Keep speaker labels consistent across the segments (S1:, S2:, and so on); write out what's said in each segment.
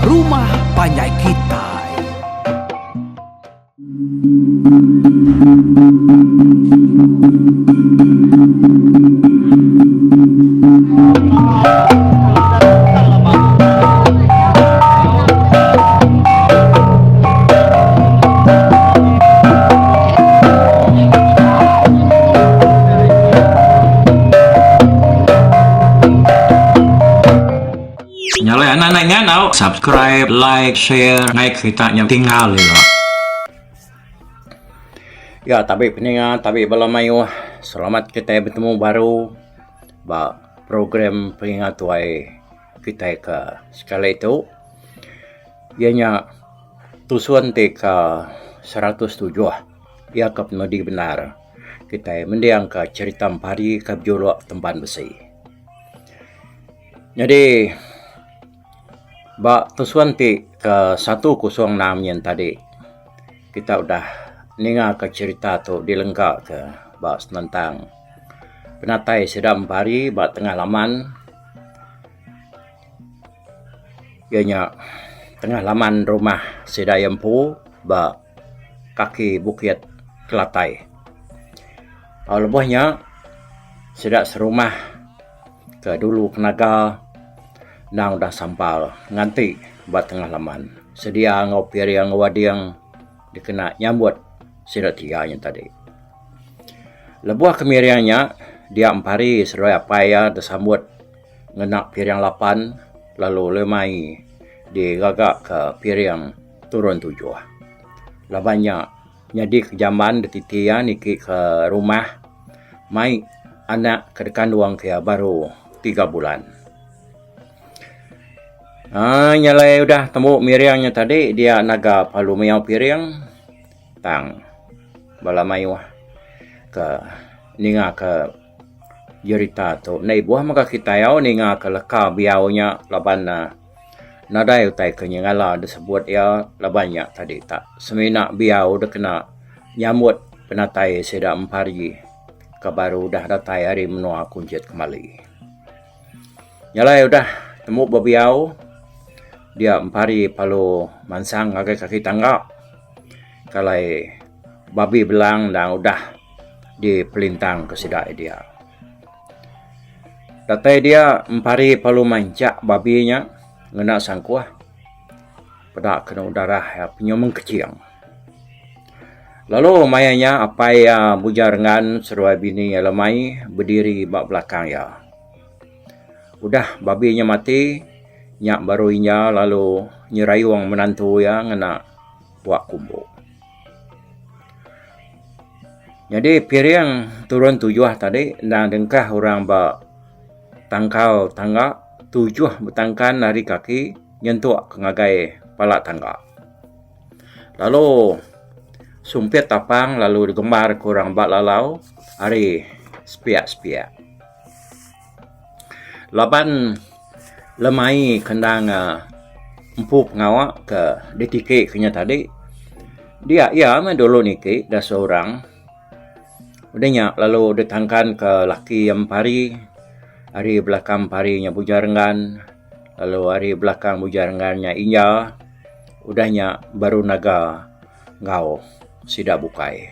S1: rumah panjai kitai.
S2: Nya alai anak anak ingat tau subscribe, like, share ngai kerita nya tinggal ila.
S3: Ya tabi peninga tabi bala mayuh selamat kitai betemu baru ba program pengingat tuai kitai ke sekali tu iya nya tusun ti ke 107 iya ke penudi bendar kitai mending ka cherita empari ke bejuluk Tempan Besi. Nyadi ba tusun ti ke 106 nyin tadi kita udah ninga ka cherita tu dilengka ka ba senentang penatai sida empari ba tengah laman iya nya tengah laman rumah sida iya empu ba kaki bukit Kelatai. Lebuh nya sida serumah ke dulu kenaga endang udah sampal nganti ba tengah laman sedia enggau piring enggau ading dikena nyambut sida tiga nya tadi. Lebuh ke miring nya dia empari seduai apai iya disambut ngena piring lapan lalu lemai digaga ke piring turun tujuh. Laban nya nyadi ke jamban dititi iya niki ke rumah mai anak ke dikandung ke iya baru tiga bulan. Aaa nya alai udah tembu miring nya tadi dia naga perlu miau piring tang bala mayuh ke ninga ke jerita tu. Enda ibuh mega kitai au ninga ke leka biau nya laban ne nadai utai ke nyengala disebut iya laban nya tadi tak semina biau dikena nyambut penatai sida empari. Ke baru udah datai ari menua Kunchit Kemali. Nya alai udah tembu bebiau dia empari perlu mansang ngagai kaki tangga ke alai babi belang endang udah dipelintang ke sida dia. Datai dia empari perlu manchak babi nya ngena sangkuh peda kenu darah iya penyum mengkeching. Lalu maya nya apai iya Bujang Rengan seduai bini iya Lemai bediri ba belakang iya. Udah babi nya mati, nya baru inya lalu nyerayung menantu iya ngena pua kumbu. Nyadi piring turun tujuh tadi endang dengkah orang ba tangkal tangga tujuh betangkan ari kaki nyentuk ke ngagai pala tangga. Lalu sumpit tapang lalu digembar ke orang ba lalau ari sepiak-sepiak. Laban lemai ke endang empu pengawa ke ditiki ke nya tadi dia iya meh dulu niki da seorang udah nya lalu ditangkan ke laki iya empari ari belakang empari nya Bujang Renggan lalu ari belakang Bujang Renggan nya Inja. Udah nya baru naga enggau sida bukai.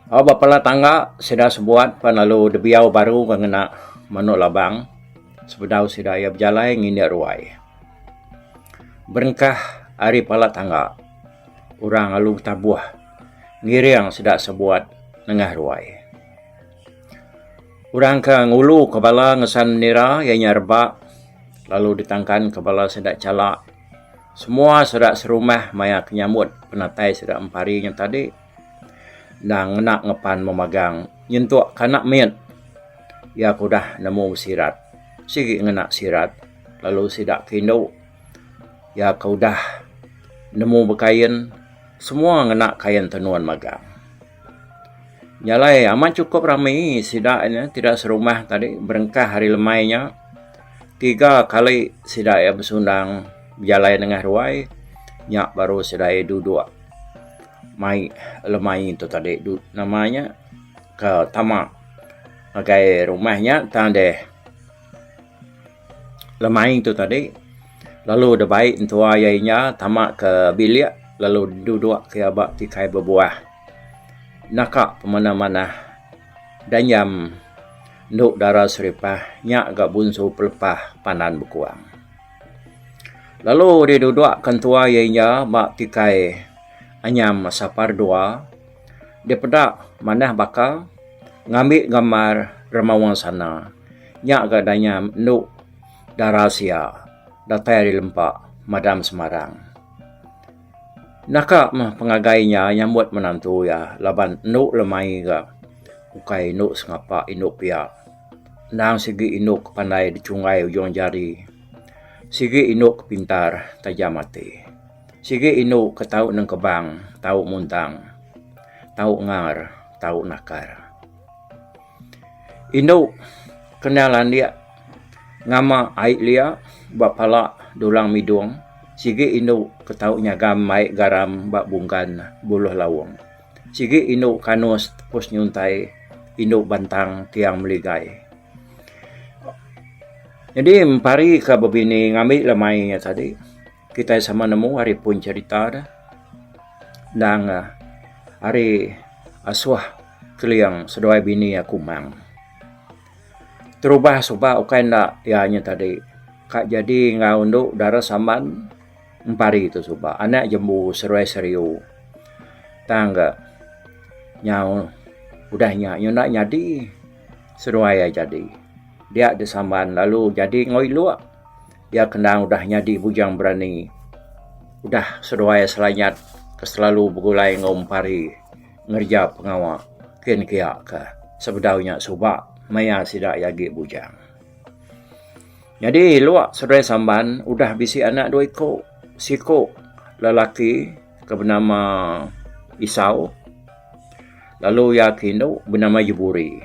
S3: Au ba pala tangga sida sebuat pan lalu dibiau baru ga ngena manuk labang sebedau sida iya bejalai ngindik ruai. Berengkah ari pala tangga orang lalu betabuh ngiring sida sebuat nengah ruai. Orang ke ngulu ke bala ngesan menira iya nya rebak lalu ditangkan ke bala sida chala. Semua sida serumah maya ke nyambut penatai sida empari nya tadi endang ngena ngepan memagang nyentuk ke anak mit iya ke udah nemu sirat sigi ngena sirat lalu sida ke indu iya ke udah nemu bekain semua ngena kain tenun magang. Nya alai amat chukup rami sida nya tidak serumah tadi berengkah hari lemai nya tiga kali sida iya besundang bejalai nengah ruai nya baru sida iya duduk mai lemai tu tadi nama nya ke tama ngagai rumah nya tang deh lemai tu tadi. Lalu dibai entua iya inya tama ke bilik lalu duduk ke iya ba tikai bebuah. Naka pemanah-manah danyam endu dara seripah nya ga bunsu pelepah pandan bekuang. Lalu diduduk ke entua iya inya ba tikai anyam sapar dua dipeda manah baka ngambi gambar remaung sana nya ga danyam endu dara sia datai ari lempa madam semarang. Naka meh pengagai inya nyambut menantu iya laban endu lemai ga ukai indu sengapa indu pia. Endang sigi indu ke pandai dichunggai ujung jari. Sigi indu ke pintar tajam ati. Sigi indu ke tau nengkebang, tau muntang, tau ngar, tau nakar. Indu kena landik ngama ai lia ba pala dulang midung sigi indu ke tau nyagam ai garam ba bungkan buluh laung. Sigi indu kanus tepus nyuntai indu bantang tiang meligai. Nyadi empari ka bebini ngambi lemai nya tadi kitai sama nemu ari pun cherita ne endang ari asuh Keling seduai bini aku mang. Terubah suba ukai enda iya nya tadi ka jadi enggau endu dara samban empari tu suba anak jembu seruai seriu. Tang ga nyau udah nya nyu enda nyadi seduai iya jadi. Dia disamban lalu jadi enggau iluk iya kendang udah nyadi bujang berani udah seduai selanyat ke selalu begulai enggau empari. Ngereja pengawa kin kia ke sebedau nya suba maya sida iya agi bujang. Nyadi Luak seduai Samban udah bisi anak dua iku. Siku lelaki ke benama Isau lalu iya ke indu benama Jeburi.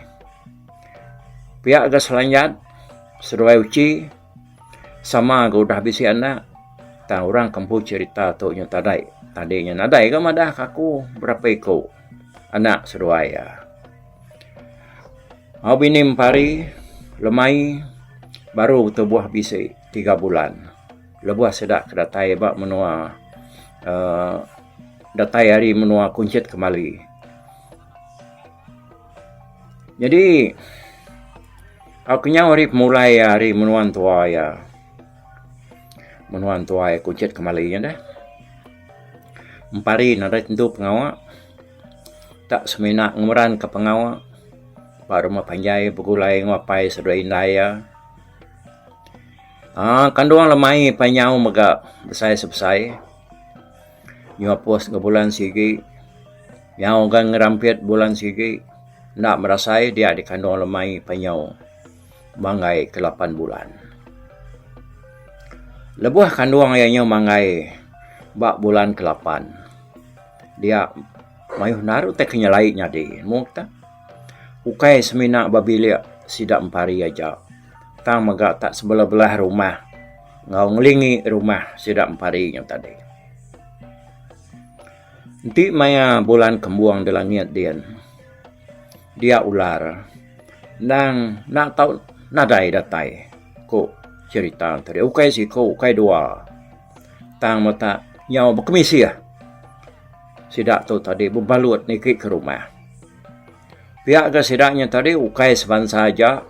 S3: Pia ga Selanjat seduai Uchi Sama ga udah bisi anak tang orang ke empu cherita tu nya tadai tadi nya nadai ga madah ka aku berapa iku anak seduai iya. Au bini empari lemai baru betubuh bisi tiga bulan lebuh sida ke datai ba menua uhh datai ari menua Kunchit Kemali. Nyadi aku nyau ari pemulai iya ari menua entua iya. Menua entua iya Kuchit Kemali nya deh. Empari nadai tentu pengawa tak semina ngemeranka pengawa ba rumah panjai begulai enggau apai seduai indai iya. Aaa kandung lemai pai nyau mega besai-sebesai. Nyuapus ga bulan sigi nyau ga ngerampit bulan sigi enda merasai dia dikandung lemai panyau manggai ke lapan bulan. Lebuh kandung iya nyau manggai ba bulan ke lapan dia mayuh endar utai ke nyelai nyadi mung te ukai semina ba bilik sida empari aja tang mega tak sebelah-belah rumah. Enggau ngelingi rumah sida empari nya tadi. Enti maya bulan kembung di langit din, dia ular endang enda tau nadai datai ku cherita tadi. Ukai siku ukai dua tang meta nyau bekemisih sida tu tadi bebalut niki ke rumah. Pia ga sida nya tadi ukai sebansa aja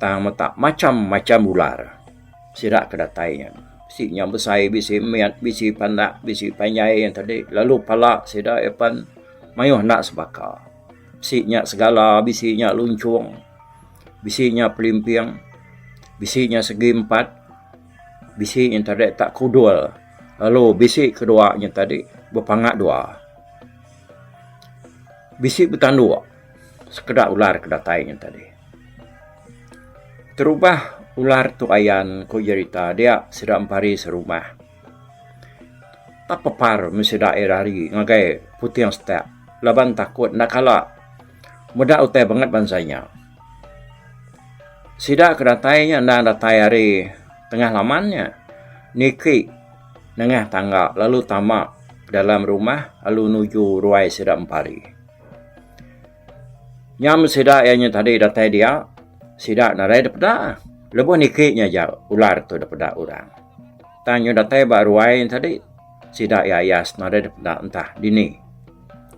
S3: tang meta macam-macam ular sida ke datai nya. Bisi nya besai, bisi mit, bisi pandak, bisi panjai nya tadi lalu pala sida iya pan mayuh enda sebaka. Bisi nya segala, bisi nya lunchong, bisi nya pelimping, bisi nya segi empat, bisi nya tadi tak kudul lalu bisi kedua nya tadi bepanga dua. Bisi betanduk sekeda ular ke datai nya tadi. Terubah ular tu ayan ku jerita dia sida empari serumah. Tak pepar meh sida ira ari ngagai puting setak laban takut enda kala meda utai bangat bansa nya. Sida ke datai nya endang datai ari tengah laman nya niki nengah tangga lalu tama dalam rumah lalu nuju ruai sida empari. Nyam sida iya nya tadi datai dia, sida nadai da peda. Lebuh niki nya aja ular tu da peda orang. Tang nyu datai ba ruai nya tadi sida iya ayas nadai dep enda entah dini.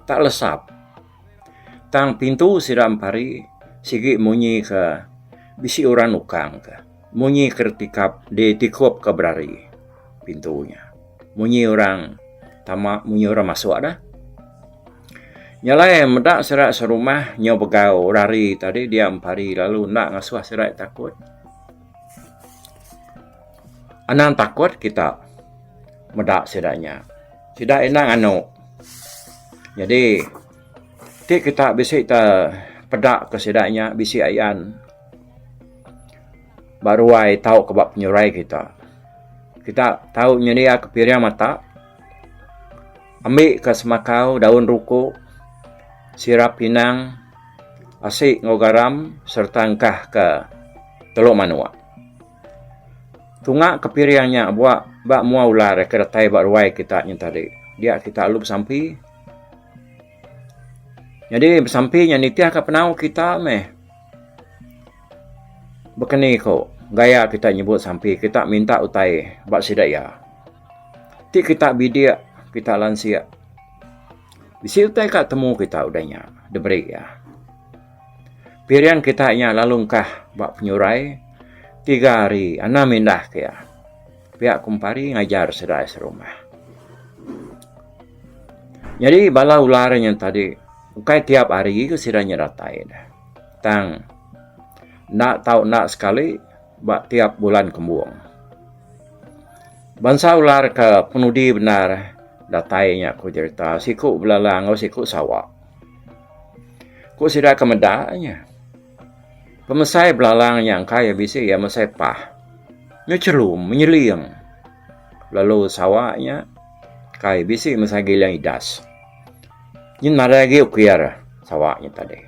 S3: Tak lesap. Tang pintu sida empari sigi munyi ke bisi orang nukang ke. Munyi ke retikap ditikup ke berari pintu nya. Munyi orang tama munyi orang masuk dah. Nya alai meda sida serumah nyau begau rari tadi dia empari lalu enda ngasuh sida takut. Anang takut kita meda sida nya. Sida enda nganu. Nyadi ti kita bisi te peda ke sida nya bisi ayan ba ruai tauka ba penyurai kita. Kita tau nyendia ke piring mata ambi ka semakau daun ruku sirap pinang asi enggau garam sereta engkah ke telu manuk. Tunga ke piring nya bua ba mua ular ke datai ba ruai kita nyin tadi. Dia kita lalu besampi. Nyadi besampi nya nitih ka penau kita meh. Baka ni ko gaya kita nyebut sampi kita minta utai ba sida iya. Ti kita bidik kita lansik bisi utai ka temu kita udah nya diberi iya. Piring kita nya lalu engkah ba penyurai tiga hari anang mindah ke iya. Pia ku Empari ngajar sida serumah. Nyadi bala ular nya tadi ukai tiap hari ke sida nya datai ne. Tang enda tau enda sekali ba tiap bulan kembung. Bansa ular ke penudi bendar datai nya ku jerita siku belalang enggau siku sawa. Ku sida ke meda nya. Pemesai belalang nya engka iya bisi iya mesai pah. Nya chelum menyeling. Lalu sawa nya kai bisi mesai giling idas. Nyin nadai agi ukir sawa nya tadi.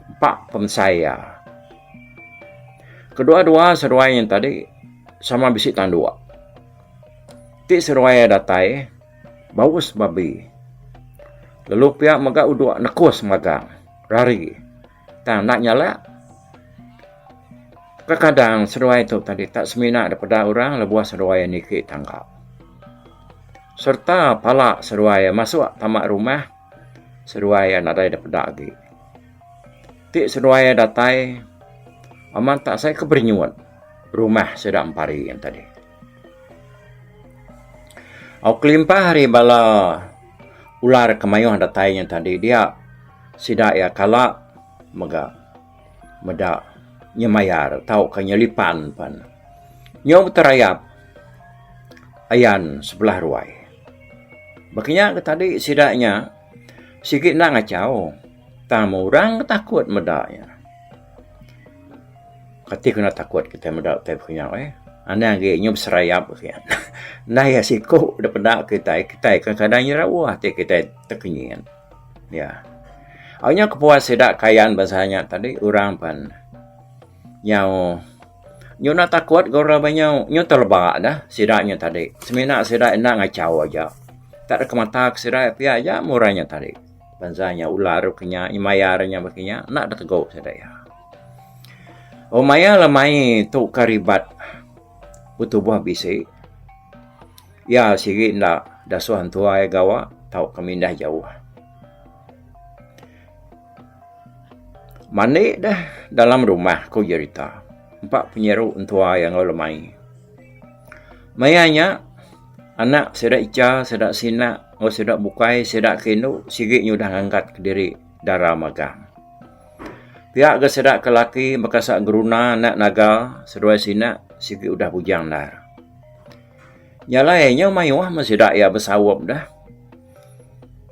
S3: Empa pemesai iya. Kedua-dua seduai nya tadi sama bisi tanduk. Ti seduai iya datai. Baus babi. Lalu pia mega udok nekus magang rari tang enda nyalak. Kekadang seduai tu tadi tak semina dipeda orang lebuh seduai niki tangga. Sereta pala seduai masuk tama rumah seduai nadai dipeda agi. Ti seduai datai amat tak sai ke berinyut rumah sida empari tadi. Au kelimpah ari bala ular ke mayuh datai nya tadi dia sida iya kala mega meda nyemayar tauka nyelipan pan nyau beterayap ayan sebelah ruai. Baka nya ke tadi sida nya sigi enda ngachau tang orang takut meda iya. Kati ku enda takut kitai meda utai baka nya eh. Anang agi nyau beserayap kian. Ndai iya siku da peda kitai, kitai kadang-kadang nya rauh ati kitai tekenyit. Ya. Au nya kepuas sida kayan bansa nya tadi orang pan nyau nyau enda takut ga orang nyau nyau teleba dah sida nya tadi. Semina sida enda ngachau aja. Tak da kemata ke sida pia aja meh orang nya tadi. Bansa nya ular ke nya nyemayar nya baka nya enda da tegu sida iya. Oh maya lemai tu ka ribat betubuh bisi iya sigi enda dasuh entua iya gawa tauka mindah jauh. Mandi deh dalam rumah ku jerita empa penyiru entua iya enggau lemai. Maya nya anak sida icha sida sina enggau sida bukai sida ke indu sigi nyudah ngangkat kediri dara magang. Pia ga sida ke laki bekasa geruna anak naga seduai sina sigi udah bujang endar. Nya alai nyau mayuh meh sida iya besaup deh.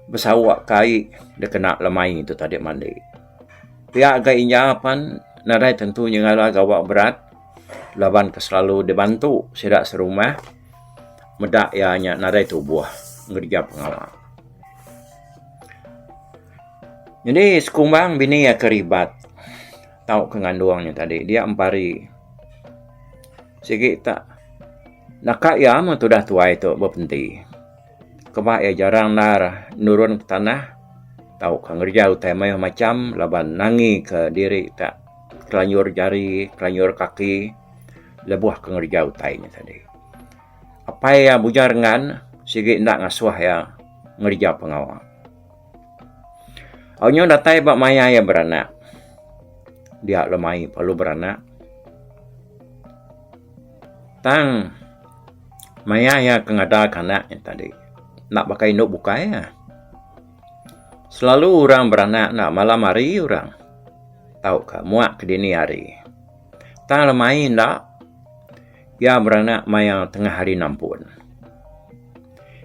S3: Besauk ke ai dikena lemai tu tadi mandi. Pia ga inya pan nadai tentu nyengala gawa berat laban ke selalu dibantu sida serumah meda iya nya nadai tubuh ngereja pengawa. Nyadi sekumbang bini iya ke ribat tauka ngandung nya tadi dia empari sigi tak naka iya meh tudah tuai tu bepenti. Keba iya jarang endar nurun ke tanah tauka ngereja utai mayuh macam laban nangi ke diri tak kelanjur jari kelanjur kaki lebuh ke ngereja utai nya tadi. Apai iya Bujang Rengan sigi enda ngasuh iya ngereja pengawa. Au nyau datai ba maya iya beranak. Dia lemai perlu beranak. Tang maya iya ke ngadaka anak nya tadi enda baka indu bukai ah. Selalu orang beranak enda malam hari orang tauka muak ke dini hari. Tang lemai enda iya beranak maya tengah hari nampun.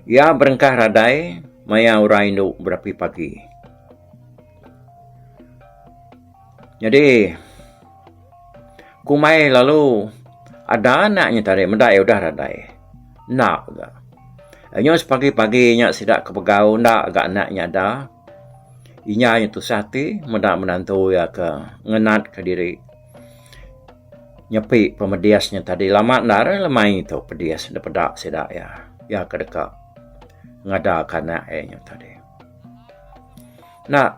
S3: Iya berengkah radai maya orang indu berapi pagi. Nyadi kumbai lalu ada anak nya tadi meda iya udah radai. Enda ga. Nyau sepagi-pagi nya sida ke begau enda ga anak nya ada. Inya nya tusah ati meda menantu iya ke ngenat ka diri nyepi pemedis nya tadi lama endar lemai tu pedis da peda sida iya. Iya ke deka ngada ka anak iya nya tadi. Enda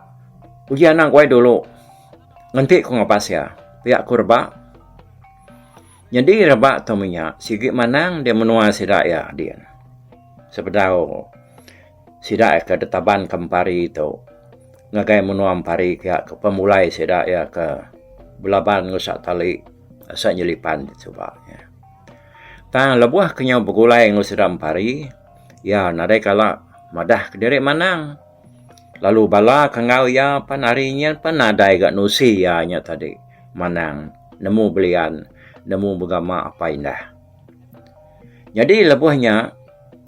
S3: uji anang guai dulu ngenti ku ngabas iya pia ku rebak. Nyadi rebak tu menya sigi manang di menua sida iya din sebedau sida iya ke ditaban ke empari tu ngagai menua empari kiya ke pemulai sida iya ke belaban ngusa tali asa nyelipan suba. Tang lebuh ke nyau begulai enggau sida empari iya nadai kala madah kediri manang lalu bala ke enggau iya pan hari nyin pan nadai ga nusi iya nya tadi manang nemu belian nemu begama apai indah. Nyadi lebuh nya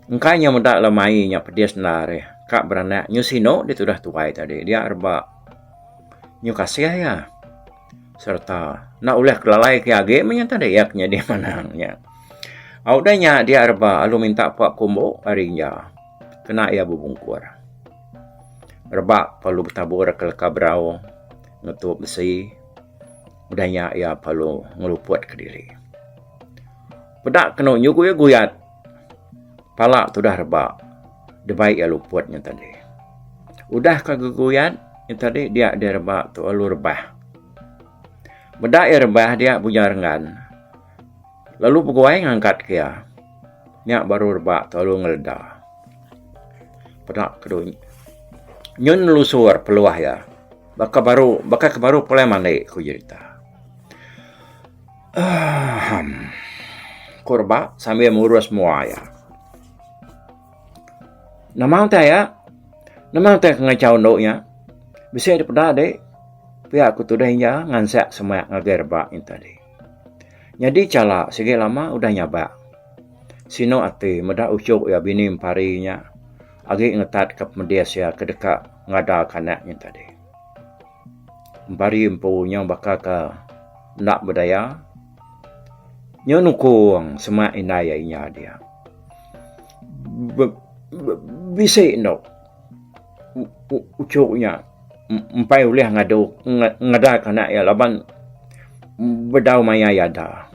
S3: engka nya meda lemai nya pedis endar ka beranak nyu sinu ditudah tuai tadi dia reba nyu kasih iya sereta enda ulih kelalai ke agi meh nya tadi iya ke nyadi manang nya. Au udah nya dia reba lalu minta pua kumbu ari iya kena iya bebungkur. Reba perlu betabur ke leka berau ngetup besi udah nya iya perlu ngeluput kediri. Peda kenu nyugu iya guyat pala tudah reba dibai iya luput nya tadi. Udah ka geguyat nya tadi dia deh reba tu lalu rebah. Meda iya rebah dia Bujang Renggan lalu beguai ngangkat ke iya. Nya baru reba tu lalu ngeleda. Peda kedu nyun nelusur peluh iya baka baru baka ke baru pulai mandi ku jerita. Ahem. Ku Reba sambil murus mua iya. Nama utai iya? Nama utai ke ngachau endu nya? Bisi dipeda dik. Pia ku tudah iya ngansak semak ngagai Reba nya tadi. Nyadi chala sigi lama udah nyabak. Sinu ati meda uchu iya bini empari nya agi ngetatka pemedis iya ke deka ngadaka anak nya tadi. Empari empu nyau baka ke enda bedaya nyau nukung semak indai iya inya dia. Bisi endo uchu nya empai ulih ngadu ngada ke anak iya laban bedau maya iya ada.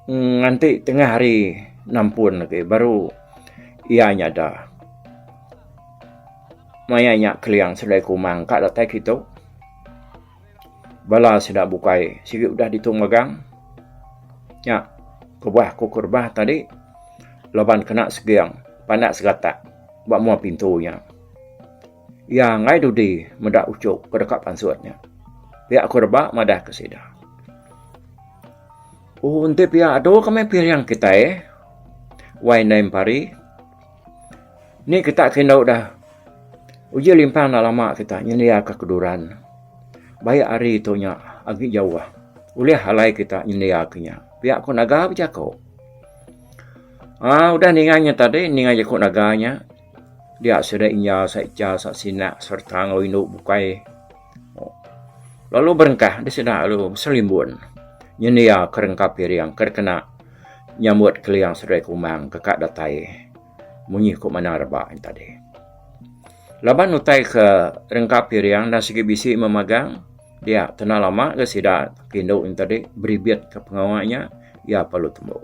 S3: Nganti tengah hari nampun agi baru iya nyada. Maya nya Keling seduai Kumang ka datai kitu. Bala sida bukai sigi udah ditu magang. Nya kebuah ku ke rebah tadi laban kena seging pandak segatak ba mua pintu nya. Iya enggai dudi meda uchu ke deka pansut nya. Pia ku reba madah ke sida. Ooh enti pia adu ka meh piring kitai wai indai empari. Ni kita ke indu dah. Uji limpang enda lama kita nyendiaka keduran. Baik hari tu nya agi jauh. Ulih alai kita nyendiaka nya. Pia ku Naga bejaku. Aaa udah ninga nya tadi ninga jaku Naga nya dia sida inya sa icha sa sinak sereta enggau indu bukai lalu berengkah deh sida lalu beselimbun nyendiaka rengka piring ke dikena nyambut Keling seduai Kumang ke ka datai. Munyi ku manang reba nya tadi. Laban utai ke rengka piring enda sigi bisi memagang dia tena lama ga sida ke indu nya tadi beribit ke pengawa nya iya perlu tembu.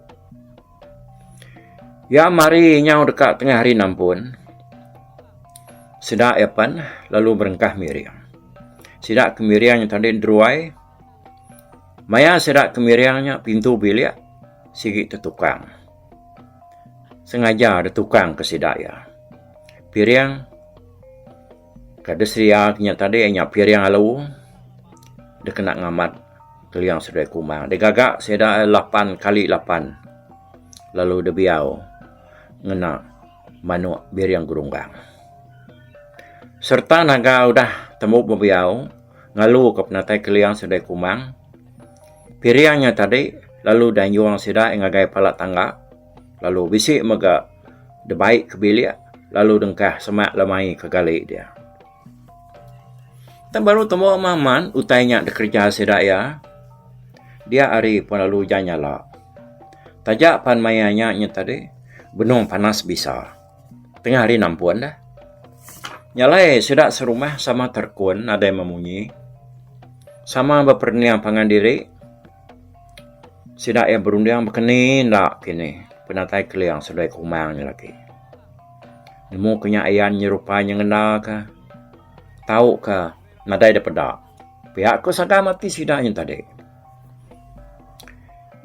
S3: Iya mari nyau deka tengah hari nampun sida iya pen lalu berengkah miring. Sida ke miring nya tadi deruai maya sida ke miring nya pintu bilik sigi tetukang. Sengaja ditukang ke sida iya. Piring ke disedia ke nya tadi nya piring alu dikena ngamat Keling seduai Kumang. Digaga sida lapan kali lapan lalu dibiau ngena manuk biring gerunggang. Sereta naga udah tembu bebiau ngalu ka penatai Keling seduai Kumang. Piring nya tadi lalu dianjung sida ngagai pala tangga lalu bisi mega dibai ke bilik lalu dengkah semak lemai ke gali dia. Tang baru tembu amat utai nya dikereja sida iya dia hari pun lalu ujan nyala. Taja pan maya nya nya tadi benung panas bisa. Tengah hari nampun dah. Nya alai sida serumah sama terekun nadai memunyi. Sama beperening pangan diri sida iya berunding bekeni enda kini penatai keling seduai kumang nya lagi. Nemu ke nya ayan nyerupai nyengenda ka tau ka nadai da peda. Pia ku sagam ati sida nya tadi.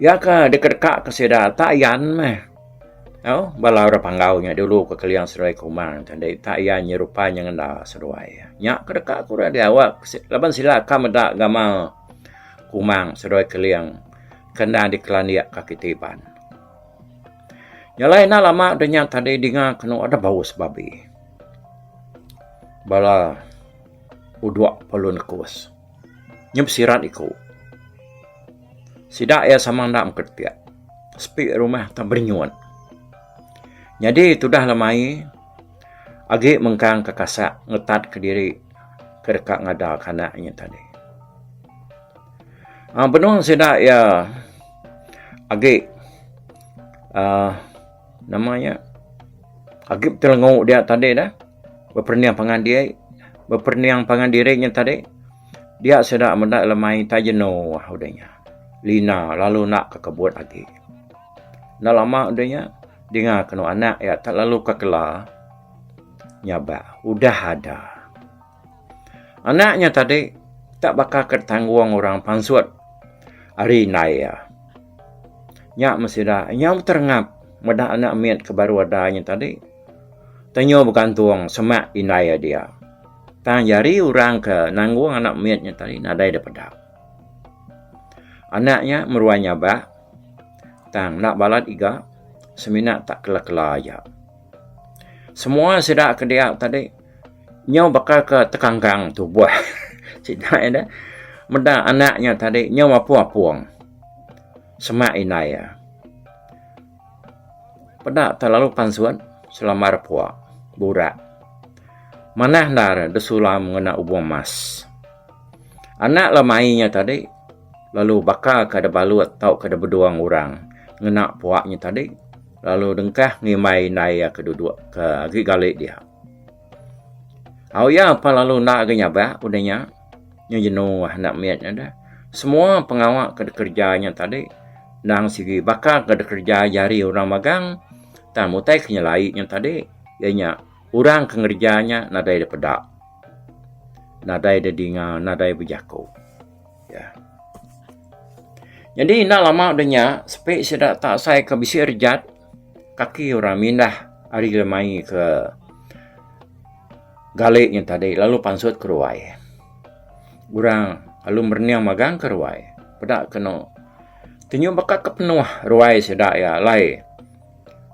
S3: Iya ka deka-deka ka sida tak ayan meh. Au bala orang panggau nya dulu ka keling seduai kumang tadi tak ayan nyerupai nyengenda seduai. Nya ka deka ku orang diawak laban sida ka meda gamal kumang seduai keling ke enda dikelandik ka kiti iban. Nya alai enda lama da nya tadi dinga kenu ada baus babi. Bala udok perlu nekus. Nya besirat iku. Sida iya sama enda mengkeretik. Sepi rumah tang berenyut. Nyadi tudah lemai agi mengkang ke kasak ngetat kediri ke deka ngada ke anak inya tadi. Aaa benung sida iya agi aaa nama nya agi betelengu dia tadi dah beperening pangan diri beperening pangan diri nya tadi. Dia sida meda lemai tai jenuh udah nya. Lina lalu enda ke kebut agi. Enda lama udah nya dinga kenu anak iya tak lalu ke kela nyabak udah ada. Anak nya tadi tak baka ke tanggung orang pansut ari indai iya. Nya meh sida nyau terengap meda anak mit ke baru ada nya tadi. Tenyu begantung semak indai iya dia. Tang jari orang ke nanggung anak mit nya tadi nadai da peda. Anak nya meruan nyabak tang enda balat iga semina tak kela-kela aja. Semua sida ke dia tadi nyau baka ke tekangkang tubuh sida ida meda anak nya tadi nyau apung-apung semak indai iya. Peda te lalu pansut selambar pua burak. Manah endar desulam ngena ubung mas. Anak lemai nya tadi lalu baka ke dibalut tauka dibedung orang ngena pua nya tadi lalu dengkah ngimbai indai iya ke duduk ke agi gali dia. Au iya pa lalu enda agi nyabak udah nya. Nya jenuh anak mit nya deh. Semua pengawa ke dikereja nya tadi endang sigi baka ke dikereja jari orang magang tang utai ke nyelai nya tadi iya nya orang ke ngereja nya nadai dep peda. Nadai dep dinga nadai bejaku. Ya. Nyadi enda lama udah nya sepi sida tak asai ke bisi rejat kaki orang mindah ari lemai ke Gali nya tadi lalu pansut ke ruai. Orang lalu merening magang ke ruai. Peda kenu tenyu baka ke penuh ruai sida iya alai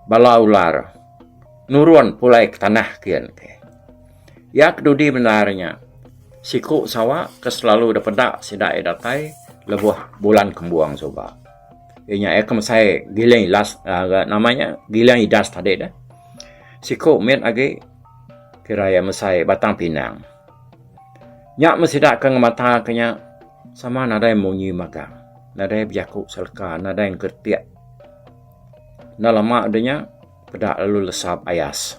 S3: bala ular nurun pulai ke tanah kian ke. Iya ke dudi bendar nya siku sawa ke selalu da peda sida iya datai lebuh bulan kembung suba. Iya nya iya ke mesai giling ilas aaa nama nya giling idas tadi dah. Siku mit agi. Kira iya mesai Batang Pinang. Nya meh sida ke ngemata ke nya sama nadai munyi magang. Nadai bejaku seleka, nadai ngeretik. Enda lama udah nya peda lalu lesap ayas.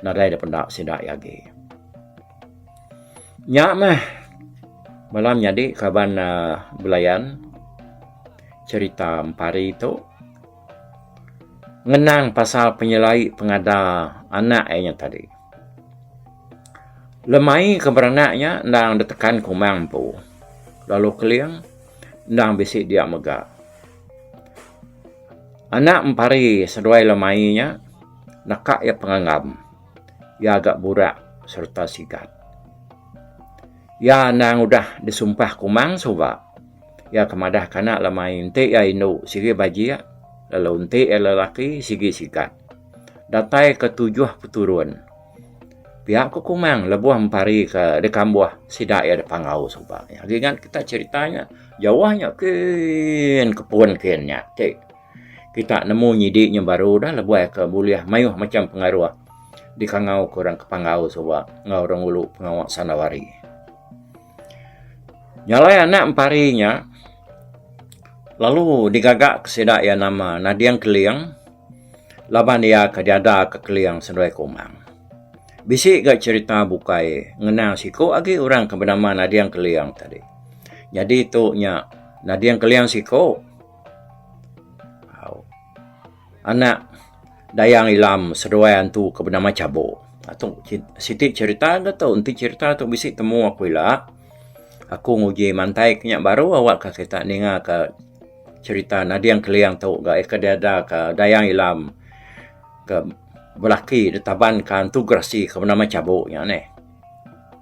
S3: Nadai da peda sida iya agi. Nya meh bala menyadi kaban uhh belayan cherita empari tu. Ngenang pasal penyelai pengada anak iya nya tadi. Lemai ke beranak nya endang ditekan Kumang empu lalu Keling endang bisi dia mega. Anak Empari seduai Lemai nya naka iya penganggam. Iya ga burak sereta sigat. Iya endang udah disumpah Kumang suba. Iya ke madah ke anak Lemai enti iya indu sigi bajik lalu enti iya lelaki sigi sigat. Datai ke tujuh peturun. Pia ku Kumang lebuh Empari ke dikambuh sida iya dipanggau suba. Agi ngan kita cherita nya jauh nya kin ke pun kin nya ti. Kita nemu nyidi nya baru dah lebuh iya ke bulih mayuh macam pengaruh dikangau ke orang ke panggau suba enggau orang ngulu pengawa Sanawari. Nya alai anak Empari nya lalu digaga ke sida iya nama Nading Keling. Laban iya ke diada ke Keling seduai Kumang. Bisi ga cherita bukai ngenang siku agi orang ke benama Nading Keling tadi. Nyadi tu nya Nading Keling siku au anak Dayang Ilam seduai antu ke benama Chabok. Tu siti cherita ga tu enti cherita tu bisi temu aku ila aku nguji mantai ke nya baru awak ka kita ninga ka. Cherita Nading Keling tu ga iya ke diada ka Dayang Ilam ke belaki ditaban ka Antu Gerasi ke benama Chabok nya neh.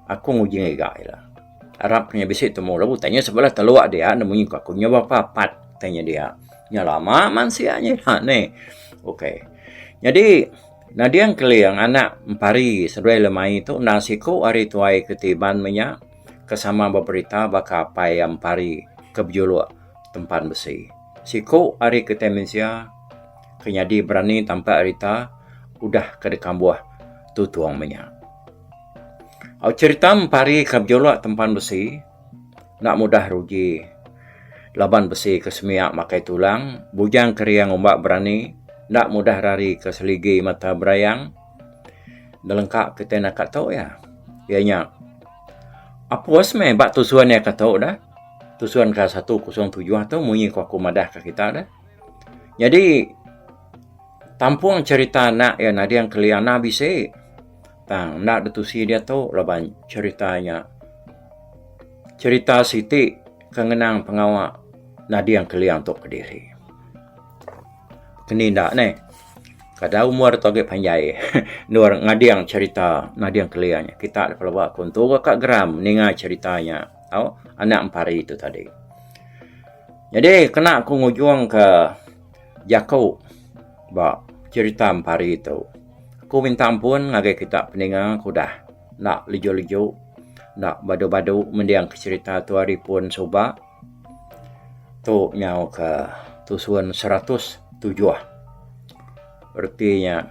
S3: Aku nguji ngiga ila. Arap nya bisi temu lalu utai nya sebelah teluk dia nemu nyungka aku nya berapa pat utai nya dia. Nya lama mansia nya ila neh. Okay. Nyadi Nading Keling anak Empari seduai Lemai tu endang siku ari tuai ke ti Iban menya ke sama beberita baka apai iya Empari ke bejuluk Tempan Besi. Siku ari kitai mensia ke nyadi berani tampak rita udah ke dikambuh Tutong menya. Au cherita Empari ke bejuluk Tempan Besi enda mudah rugi laban besi ke semia makai tulang, bujang kering umba berani enda mudah rari ke seligi mata berayang. Nelengka kitai naka tu iya. Iya nya apus meh ba tusun iya ke tu dah. Tusun ke 107 tu munyi ku aku madah ka kita dah. Nyadi tampung cherita anak iya Nading Keling enda bisi tang enda ditusi diatu laban cherita nya cherita siti ke ngenang pengawa Nading Keling tu kediri. Keni enda neh. Kada umur tu agi panjai endur ngading cherita Nading Keling nya. Kita pelaba ku entu ka geram ninga cherita nya tau anak empari tu tadi. Nyadi kena ku ngujung ka jaku ba cherita empari tu. Aku minta ampun ngagai kita peninga ku udah enda leju-leju enda badu-badu mending ka cherita tu ari pun suba. Tu nyau ke tusun 107. Reti nya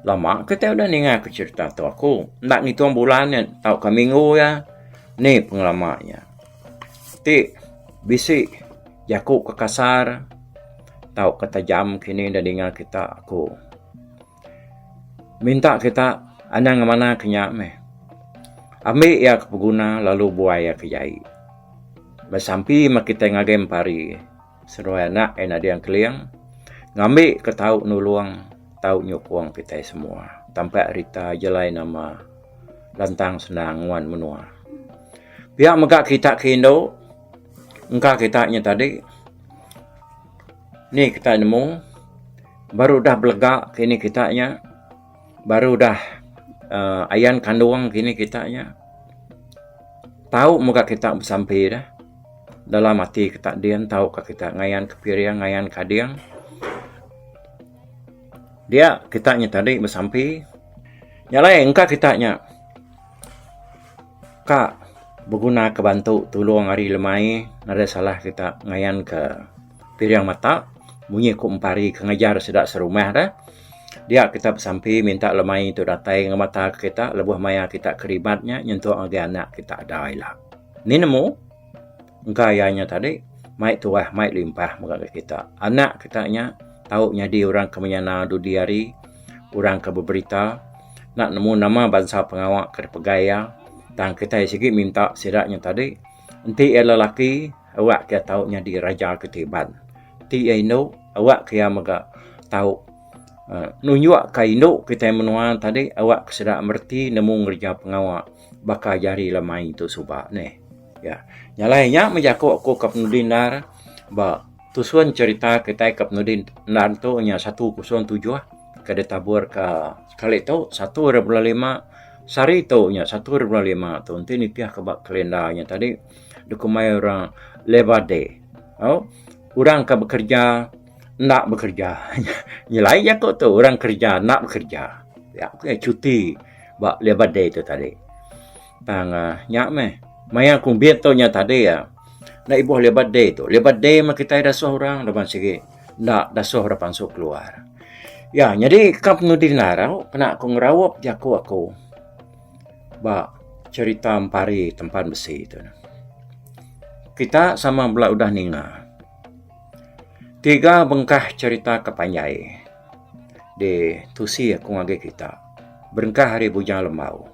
S3: lama kitai udah ninga ke cherita tu aku enda ngitung bulan nya tauka minggu iya ni pengelama nya. Ti bisi jaku ke kasar tauka tajam kini da ninga kita aku. Minta kita anang ngemana ke nya meh. Ambi iya ke beguna lalu buai iya ke jai. Besampi meh kitai ngagai empari seduai anak iya Nading Keling ngambi ke tau nulung tau nyukung kitai semua tampak rita jelai nama lantang senang nguan menua. Pia mega kita ke indu engka kita nya tadi ni kita nemu baru udah belega kini kita nya baru udah uhh ayan kandung kini kita nya tau mega kita besampi deh dalam ati kita din tau ka kita ngayan ka piring ngayan ka ading dia kita nya tadi besampi nya alai engka kita nya ka beguna ka bantu tulung ari lemai nadai salah kita ngayan ka piring mata munyi ku empari ke ngajar sida serumah deh dia kita besampi minta lemai tu datai ngemata kita lebuh maya kita keribat nya nyentuk ngagai anak kita ada ila. Ni nemu engka iya nya tadi mai tuah mai limpah mega ngagai kita. Anak kita nya tau nyadi orang ke menyana dudi hari orang ke beberita enda nemu nama bansa pengawa ke dipegai iya tang kitai sigi minta sida nya tadi enti iya lelaki awak ke tau nyadi raja ke ti iban. Enti iya indu awak ke iya mega tau uhh nunjuk ka indu kitai menua tadi awak ke sida mereti nemu ngereja pengawa baka jari lemai tu suba neh. Ya. Nya alai nya meh jaku aku ke penudi endar ba. Tusun cherita kitai ke penudi endar tu nya 107 ke ditabur ka sekali tu satu ari bulan lima sehari tu nya satu ari bulan lima tu enti nitih ka ba kalenda nya tadi dikumbai orang Labor Day. Au orang ke bekerja enda bekerja nyelai jaku tu orang kerja enda bekerja pia ku iya cuti ba Labor Day tu tadi. Tang nya meh maya kumbit tu nya tadi enda ibuh Labor Day tu. Labor Day meh kitai dasuh orang laban sigi enda dasuh orang pansut keluar. Ya nyadi ka penudi narau kena ku ngeraup jaku aku ba cherita empari tempan besi tu. Kita sama bela udah ninga tiga bengkah cherita ke panjai ditusi aku ngagai kita berengkah ari Bujang Lembau.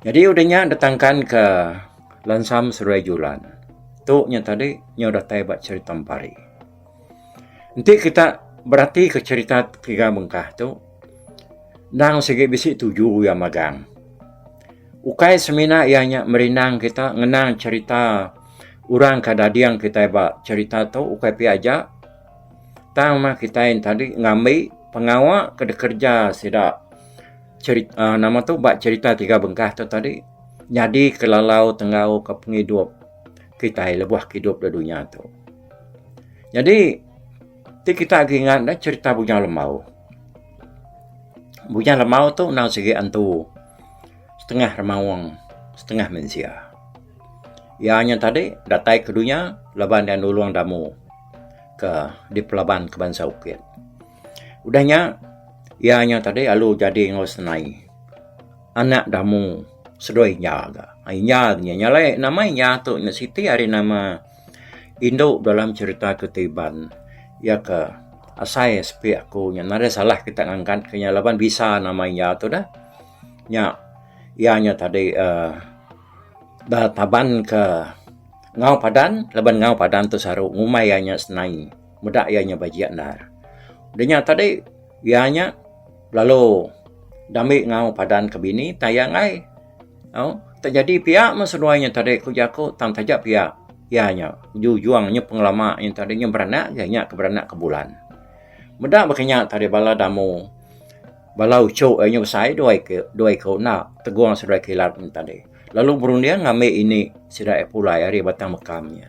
S3: Nyadi udah nya ditangkan ke Lansam Seruai Julan. Tu nya tadi nyau datai ba cherita Empari. Enti kita beratika cherita tiga bengkah tu endang sigi bisi tuju iya magang. Ukai semina iya nya merindang kita ngenang cherita orang ke dading kitai ba cherita tu ukai pia aja tang mah kitai tadi ngambi pengawa ke dikereja sida. Cherita nama tu ba cherita tiga bengkah tu tadi nyadi ke lalau tenggau ke pengidup kitai lebuh kidup da dunya tu. Nyadi ti kita agi ingat ne cherita Bujang Lembau. Bujang Lembau tu endang sigi antu setengah remaung setengah mensia. Iya nya tadi datai ke dunya laban iya nulung damu ke dipelaban ke bansa Ukit. Udah nya, iya nya tadi lalu jadi enggau Senai. Anak Damu seduai Inya ga. Inya nya nya alai nama Inya tu nya siti ari nama indu dalam cherita ke Iban iya ke asai sepi aku nya nadai salah kita ngangkat ke nya laban bisa nama Inya tu dah. Nya iya nya tadi uhh da taban ke Ngau Padan laban Ngau Padan tu saru ngumbai iya nya Senai. Meda iya nya bajik endar. Udah nya tadi iya nya lalu dambi enggau padan ke bini tang iya enggai. Au tak jadi pia meh seduai nya tadi ku jaku tang taja pia iya nya ujung-ujung nya pengelama nya tadi nya beranak ga nya ke beranak ke bulan. Meda baka nya tadi bala damu bala uchu iya nya besai dua iko dua iko enda tegung seduai kilat nya tadi lalu berunding ngambi ini sida iya pulai ari Batang Mekam nya.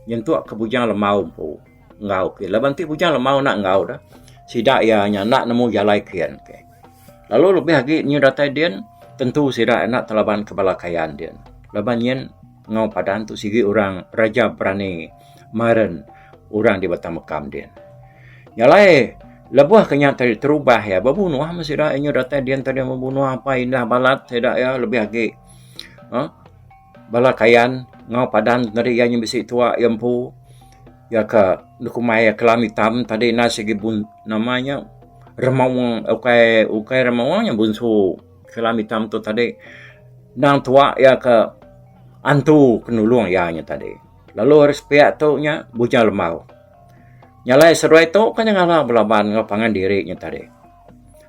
S3: Nyentuk ke Bujang Lemau empu enggau ke laban ti Bujang Lemau enda enggau dah sida iya nya enda nemu jalai kian ke. Lalu lebih agi nyu datai din tentu sida enda telaban ke bala Kayan din laban nyin enggau Padan tu sigi orang raja berani maren orang di Batang Mekam din. Nya alai lebuh ke nya tadi terubah iya bebunuh meh sida nyu datai din tadi bebunuh apai indah balat sida iya lebih agi uhh Bala Kayan enggau Padan tadi iya nya bisi tuak iya empu iya ka kumbai iya kelam hitam tadi enda sigi bun nama nya remaung ukai ukai remaung nya bunsu kelam hitam tu tadi endang tuak iya ka antu ke nulung iya nya tadi lalu ari sepiak tu nya Bujang Lembau. Nya alai seduai tu kan nyengala belaban enggau pangan diri nya tadi.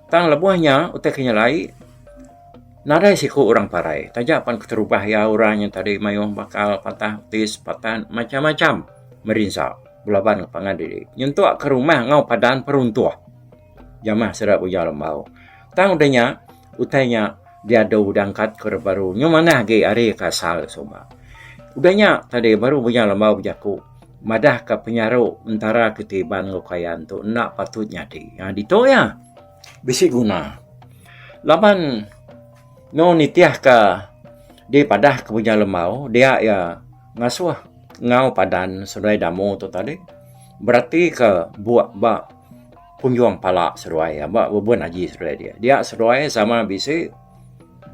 S3: Tang lebuh nya utai ke nyelai nadai siku orang parai taja pan keterubah iya orang nya tadi mayuh bakal patah tis patah macam-macam merinsa belaban enggau pangan diri nyentuk ke rumah enggau padan peruntuh jamah sida Bujang Lembau. Tang udah nya utai nya diadu diangkat ke baru nyau manah agi ari ke asal suba. Udah nya tadi baru Bujang Lembau bejaku madah ka penyaru entara ke Iban enggau Kayan tu enda patut nyadi. Ha ditu iya bisi guna. Laban enggau nitih ka dipadah ke Bujang Lembau dia iya ngasuh enggau padan seduai damu tu tadi berati ka buk ba punjung pala seduai iya ba bebun aji seduai dia. Dia seduai sama bisi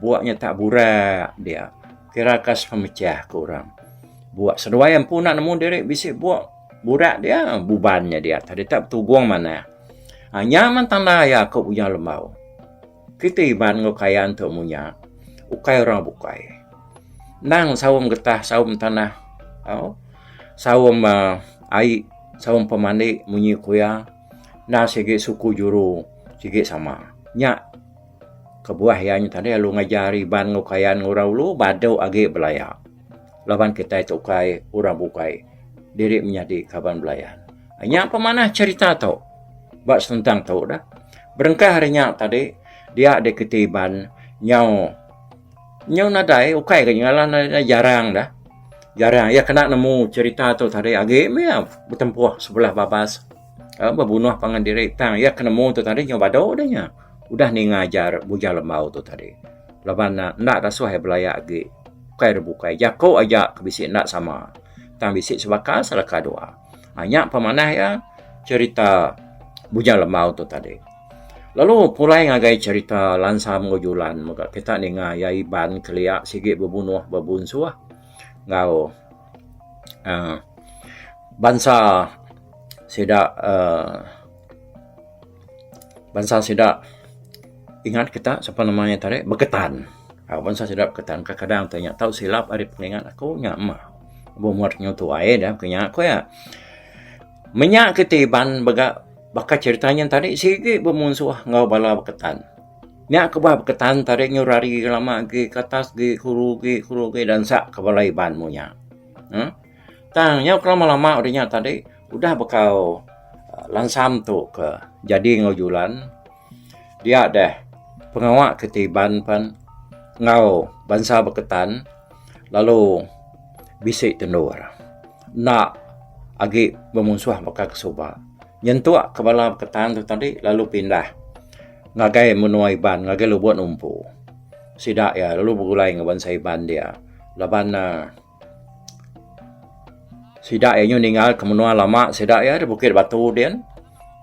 S3: buk nya tak burak dia kira ka sepemecah ku orang. Buk seduai empu enda nemu diri bisi buk burak dia buban nya dia tadi tak betugung manah. Ha nya men tanda iya ku Bujang Lembau. Kiti Iban enggau Kayan tu munya ukai orang bukai. Endang saum getah saum tanah au saum uhh ai saum pemandi munyi ku iya enda sigi suku juru sigi sama. Nya kebuah iya nya tadi lalu ngajar Iban enggau Kayan enggau orang ulu badu agi belaya laban kitai tu ukai orang bukai. diri menyadi kaban belayan. Nya pemanah cherita tu ba senentang tu dah. Berengkah ari nya tadi dia deh kitai Iban nyau nyau nadai ukai ga ngalan nadai jarang dah. Jarang iya kena nemu cherita tu tadi agi meh iya betempuh sebelah babas bebunuh pangan diri tang iya ke nemu tu tadi nyau badu deh nya. Udah ninga ajar Bujang Lembau tu tadi. Laban ne enda dasuh iya belaya agi ukai ira bukai jaku aja ke bisi enda sama tang bisi sebaka seleka dua. Haa nya pemanah iya cherita Bujang Lembau tu tadi. Lalu pulai ngagai cherita Lansam enggau Julan mega kita ninga iya Iban kelia sigi bebunuh bebunsuh enggau aaa bansa sida aaa. Bansa sida ingat kita sapa nama iya tadi Beketan. Au bansa sida Beketan kadang kadang ti nya tau silap ari pengingat aku nya mah umur nyu tuai da ku nya ku iya. Menya kiti Iban mega baka cherita nyin tadi sigi bemunsuh enggau bala Beketan. Nya kebuah Beketan tadi nyu rari lama agi ke atas agi ke ulu agi ke ulu agi dansa ke bala Iban munya. uhh Tang nyau ke lama lama udah nya tadi udah bekau lansam tu ke jadi enggau julan dia deh pengawa ke ti Iban pen enggau bansa Beketan lalu bisi tendur enda agi bemunsuh baka ke suba nyentuk ke bala Beketan tu tadi lalu pindah ngagai menua Iban ngagai Lubok Numpu sida iya lalu begulai enggau bansa Iban dia laban ne. Sida iya nyu ninggal ke menua lama sida iya di Bukit Batu din.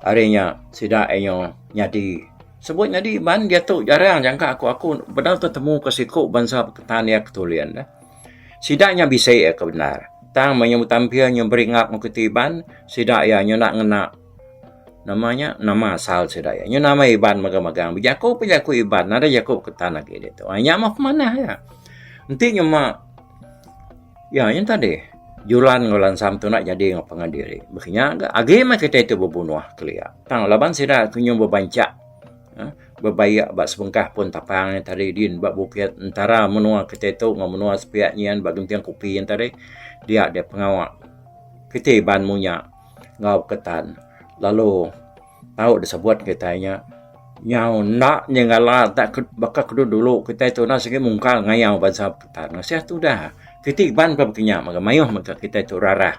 S3: Ari nya sida iya nyu nyadi sebut nyadi ban diatu jarang jangka aku aku bedau tetemu ke siku bansa Beketan iya ke tulin ne. Sida nya bisi iya ke bendar tang meh nyu betampil nyu beringap meh keti Iban sida iya nyu enda ngena nama nya nama asal sida iya. Nyu nama Iban magang-magang bejaku pun jaku Iban nadai jaku Beketan agi ditu. Nya meh pemanah iya. Enti nyema Iya nya tadi, Julan enggau Lansam tu enda jadi enggau pangan diri. Baka nya ga agi meh kitai tu bebunuh kelia. Tang laban sida ke nyau bebanchak uhh bebaik ba sebengkah pun tapang nya tadi din ba bukit entara menua kitai tu enggau menua sepiak nyin ba Genting Kopi nya tadi dia deh pengawa kitai Iban munya enggau Ketan lalu Tau disebut kitai nya nyau enda nyengala tak baka ke dulu kitai tu enda sigi mungkal ngayau bansa Beketan. Ngasih tudah kiti Iban pun baka nya mega mayuh mega kitai tu rarah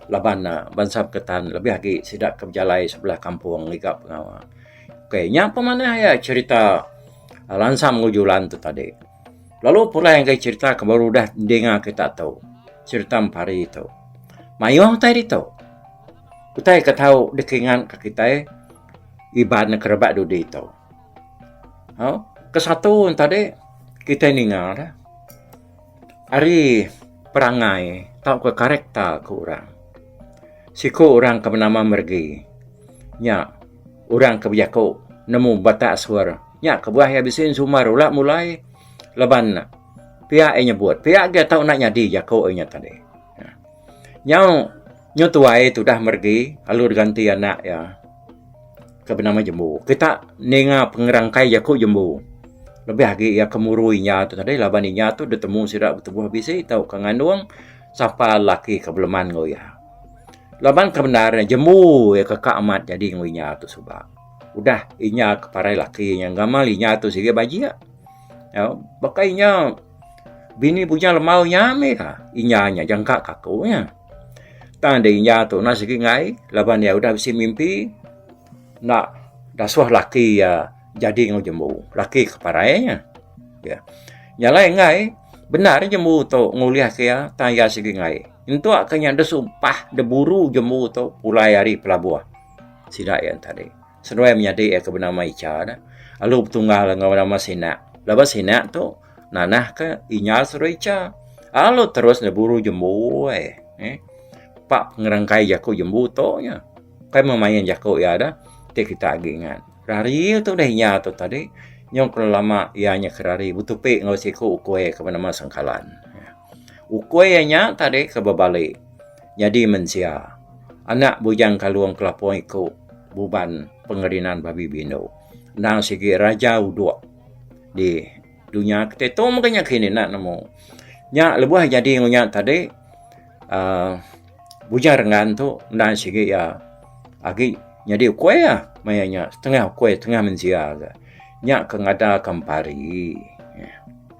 S3: laban ne bansa Beketan lebih agi sida ke bejalai sebelah kampung ngiga pengawa. Okay nya pemanah iya cherita Lansam enggau Julan tu tadi. Lalu pulai ngagai cherita ke baru udah dinga kita tu cherita Empari tu. Mayuh utai ditu. Utai ke tau dikingat ka kitai Iban ke rebak dudi tu. Au kesatu ne tadi kitai ninga ne ari perangai tauka karekta ku orang. Siku orang ke benama Meregi nya orang ke bejaku nemu batak asur nya kebuah iya bisi ensumar ula mulai laban pia iya nyebut pia agi tau enda nyadi jaku iya nya tadi. Nyau nyu tuai tudah meregi lalu diganti anak iya ke benama Jembu. Kita ninga pengerangkai jaku Jembu lebih agi iya ke muru inya tu tadi laban inya tu ditemu sida betubuh bisi tauka ngandung sapa lelaki ke beleman enggau iya. Laban ke bendar ne Jembu iya ke ka amat jadi enggau inya tu suba. Udah inya ke parai laki nya gamal inya tu sigi bajik. Baka inya. Bini Bujang Lemau nya mih ka inya nya jangka ka aku nya. Tang deh inya tu enda sigi enggai laban iya udah bisi mimpi enda dasuh laki iya jadi enggau jembu laki ke parai nya. Nya alai enggai bendar jembu tu ngulih ke iya tang iya sigi enggai. Entuk ke nya deh sumpah deh buru jembu tu pulai ari pelabuh sida iya tadi. Seduai menyadi iya ke benama Icha ne lalu betunggal enggau nama Sinak. Laban Sinak tu nanah ke inya seduai Icha. Lalu terus ne buru jembu ai eh pak ngerangkai jaku jembu tu nya. Kai meh main jaku iya dah ti kita agi ingat. Rari tu deh inya tu tadi nyau ke lama iya nya ke rari betupi enggau siku ukui ke benama Sengkalan. Ukui iya nya tadi ke bebali nyadi mensia. Anak Bujang Kalung Kelapung iku. Buban pengerinan babi bindu. Endang sigi raja udok di dunya kitai tu mega nya kini enda nemu. Nya lebuh jadi enggau nya tadi uhh. Bujang Renggan tu endang sigi iya agi nyadi ukui ah maya nya setengah ukui setengah mensia ga. Nya ke ngada ke Empari.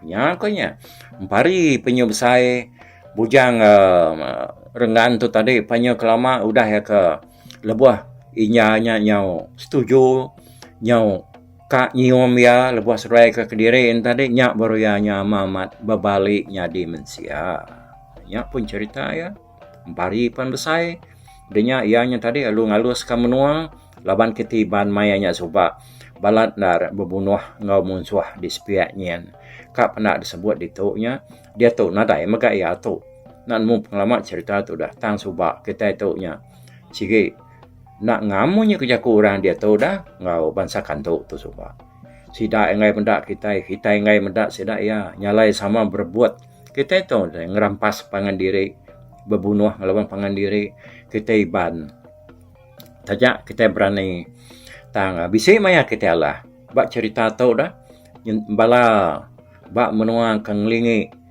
S3: Nya ko nya. Empari penyu besai Bujang uhh Renggan tu tadi penyu ke lama udah iya ke lebuh inya nya nyau setuju nyau ka nyium iya lebuh seduai ke kediri ne tadi nya baru iya nya amat amat bebali nyadi mensia. Nya pun cherita iya. Empari pan besai da nya iya nya tadi lalu ngaluska menua laban kiti Iban maya nya suba balat endar bebunuh enggau munsuh di sepiak nyin. Ka penda disebut ditu nya diatu nadai mega iya tu. Enda nemu pengelama cherita tu dah tang suba kitai tu nya sigi. Enda ngam munyi ku jaku orang diatu dah enggau bansa kantu tu suba. Sida enggai meda kitai, kitai enggai meda sida iya. Nya alai sama berebut. Kitai tu ngerampas pangan diri, bebunuh ngelaban pangan diri. Kitai Iban taja kitai berani tang bisi maya kitai alah. Ba cherita tu dah bala ba menua ke ngelingi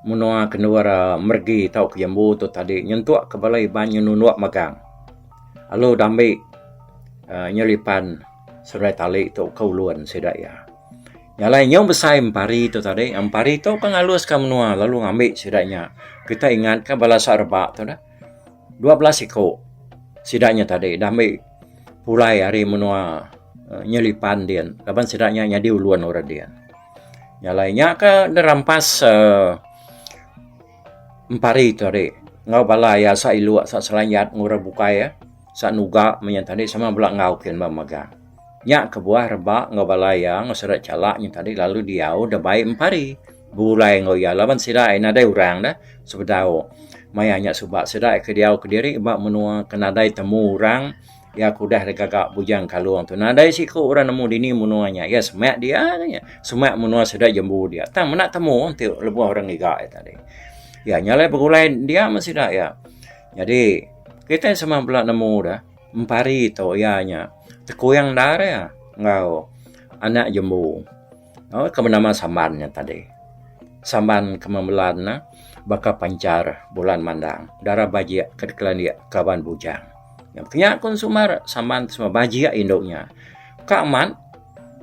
S3: menua ke endur meregi tauka jembu tu tadi nyentuk ke bala Iban nyenunduk magang lalu dambi uhh nyelipan serai tali tu ke ulun sida iya. Nya alai nyau besai empari tu tadi empari tu ke ngaluska menua lalu ngambi sida nya. Kita ingat ka bala Sarebak tu dah 12 iku sida nya tadi dambi pulai ari menua nyelipan din laban sida nya nyadi ulun orang din. Nya alai nya ka dirampas uhh empari tu tadi enggau bala iya asa iluk asa selanjat enggau orang bukai iya asa nuga meh nya tadi sama bela enggau kin ba mega. Nya kebuah reba enggau bala iya enggau sida chala nya tadi lalu diau da bai empari begulai enggau iya laban sida ai nadai orang da sebedau maya nya suba sida ke diau kediri ba menua ke nadai temu orang. Iya ke udah digaga Bujang Kalong tu nadai siku orang nemu dini menua nya. Iya semak dia nya. Semak menua sida jembu dia. Tang menda temu enti lebuh orang ngiga iya tadi. Iya nya alai begulai dia meh sida iya. Nyadi kitai sama bela nemu dah empari tu iya nya tekuyang endar iya enggau anak jembu. Au ke benama Samban nya tadi. Samban ke memelan ne baka panchar bulan mandang dara bajik ke dikelandik kaban bujang. Nya ku sumber Samban ti semua bajik indu nya. Ka amat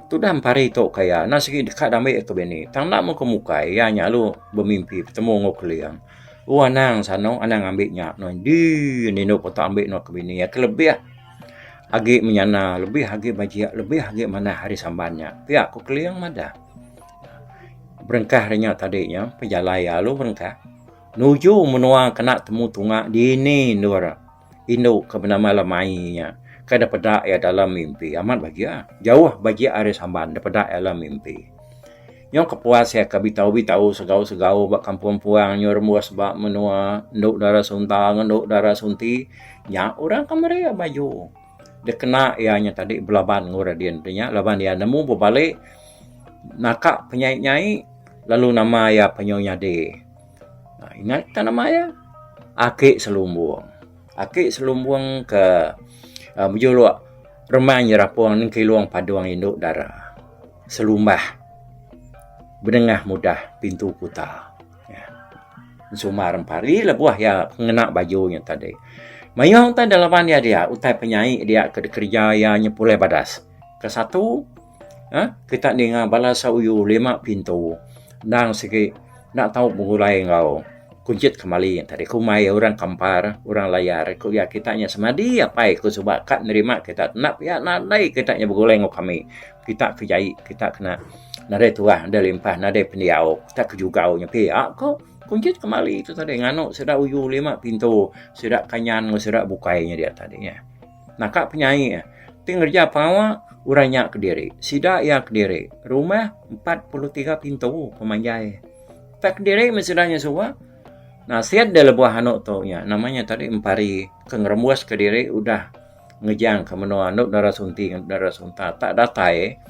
S3: tudah empari tu ka iya enda sigi deka dambi ke bini tang enda meh mukai iya nya lalu bemimpi betemu enggau Keling. Oh anang sano anang ngambi nya dih nindu ku tau ambi ke bini iya ke lebih agi menyana lebih agi bajik lebih agi manah ari Samban nya pia ku Keling madah. Berengkah ari nya tadi nya pejalai iya lalu berengkah nuju menua kena temu tunga dini endur. Indu ke benama Lemai nya ke dipeda iya dalam mimpi amat bagia. Jauh bagia ari Samban dipeda iya dalam mimpi. Nyau kepuas iya ke bitau-bitau segau-segau ba kampung puang nyau rembus ba menua endu dara Sunta enggau endu dara Sunti nya orang ke meri iya baju. Dikena iya nya tadi belaban enggau Radin ti nya laban iya nemu bebali naka penyai-nyai lalu nama iya penyu nyadi. Ingat ka nama iya? Aki Selumbung. Aki Selumbung ke bejuluk Remang Nyerapung Nengkilung Padung Indu Dara. Selumbah bedengah mudah pintu kuta. Ensumar empari lebuh iya ngena baju nya tadi. Mayuh utai dalaban iya dia, utai penyai dia ke dikereja iya nya pulai badas. Kesatu. Uhh kita ninga bala sauyu lima pintu endang sigi enda tau begulai enggau kunchit kemali tadi kumbai orang kampar orang layar ku iya kita nya semadi apai ku suba ka nerima kita enda pia nadai kita nya begulai enggau kami kita ke jai kita kena nadai tuah nadai limpah nadai pendiau kita ke jugau nya pia ko kunchit kemali tu tadi nganu sida uyu lima pintu sida kanyan enggau sida bukai nya dia tadi. Naka penyai ti ngereja pengawa orang nya kediri. Sida iya kediri. Rumah 43 pintu pemanjai. Tak kediri meh sida nya suba. Nasit deh lebuh anu tu nya nama nya tadi empari ke ngerembus kediri udah ngejang ke menua anu dara sunti enggau dara sunta tak datai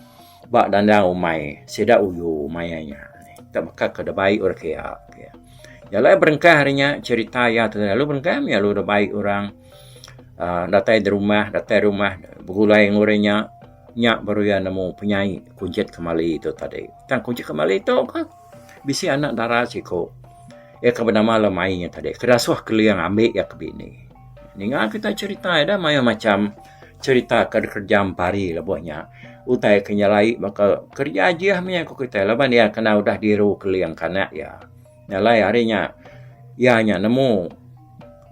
S3: ba dandang umai sida uyu maya nya. Tak baka ke dibai orang kiya. Jalai berengkah ari nya cherita iya tu lalu berengkah meh lalu dibai orang. uhh datai da rumah datai rumah begulai enggau orang nya nya baru iya nemu penyai kunchit kemali tu tadi. Tang kunchit kemali tu ka bisi anak dara siku. Iya ke benama Lemai nya tadi ke dasuh Keling ambi iya ke bini. Ninga kita cherita ida mayuh macham cherita ke dikereja Empari lebuh nya. Utai ke nyelai baka kereja ajih mih ku kitai laban iya kena udah diru Keling ke anak iya. Nya alai ari nya iya nya nemu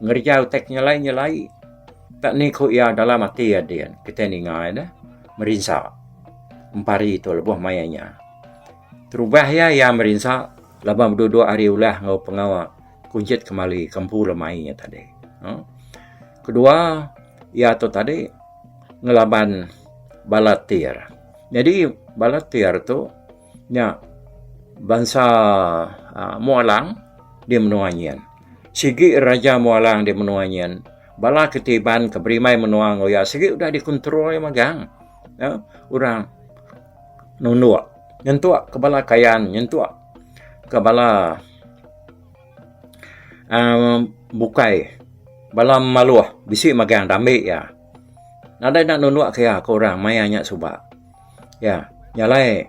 S3: ngereja utai ke nyelai-nyelai. Tak ni ku iya dalam ati iya din kitai ninga iya deh merinsa Empari tu lebuh maya nya. Terubah iya iya merinsa laban beduduk ari ulah enggau pengawa Kunchit Kemali ke empu lemai nya tadi. Kedua iya tu tadi ngelaban bala tir. Nyadi bala tir tu nya bansa aaa Mualang di menua nyin. Sigi raja Mualang di menua nyin bala kiti Iban ke berimbai menua enggau iya sigi udah dikontrol iya magang. Orang nunduk nyentuk ke bala Kayan nyentuk ke bala aaa bukai bala Maloh bisi magang dambi iya. Nadai enda nunduk ke iya ke orang maya nya suba. Iya nya alai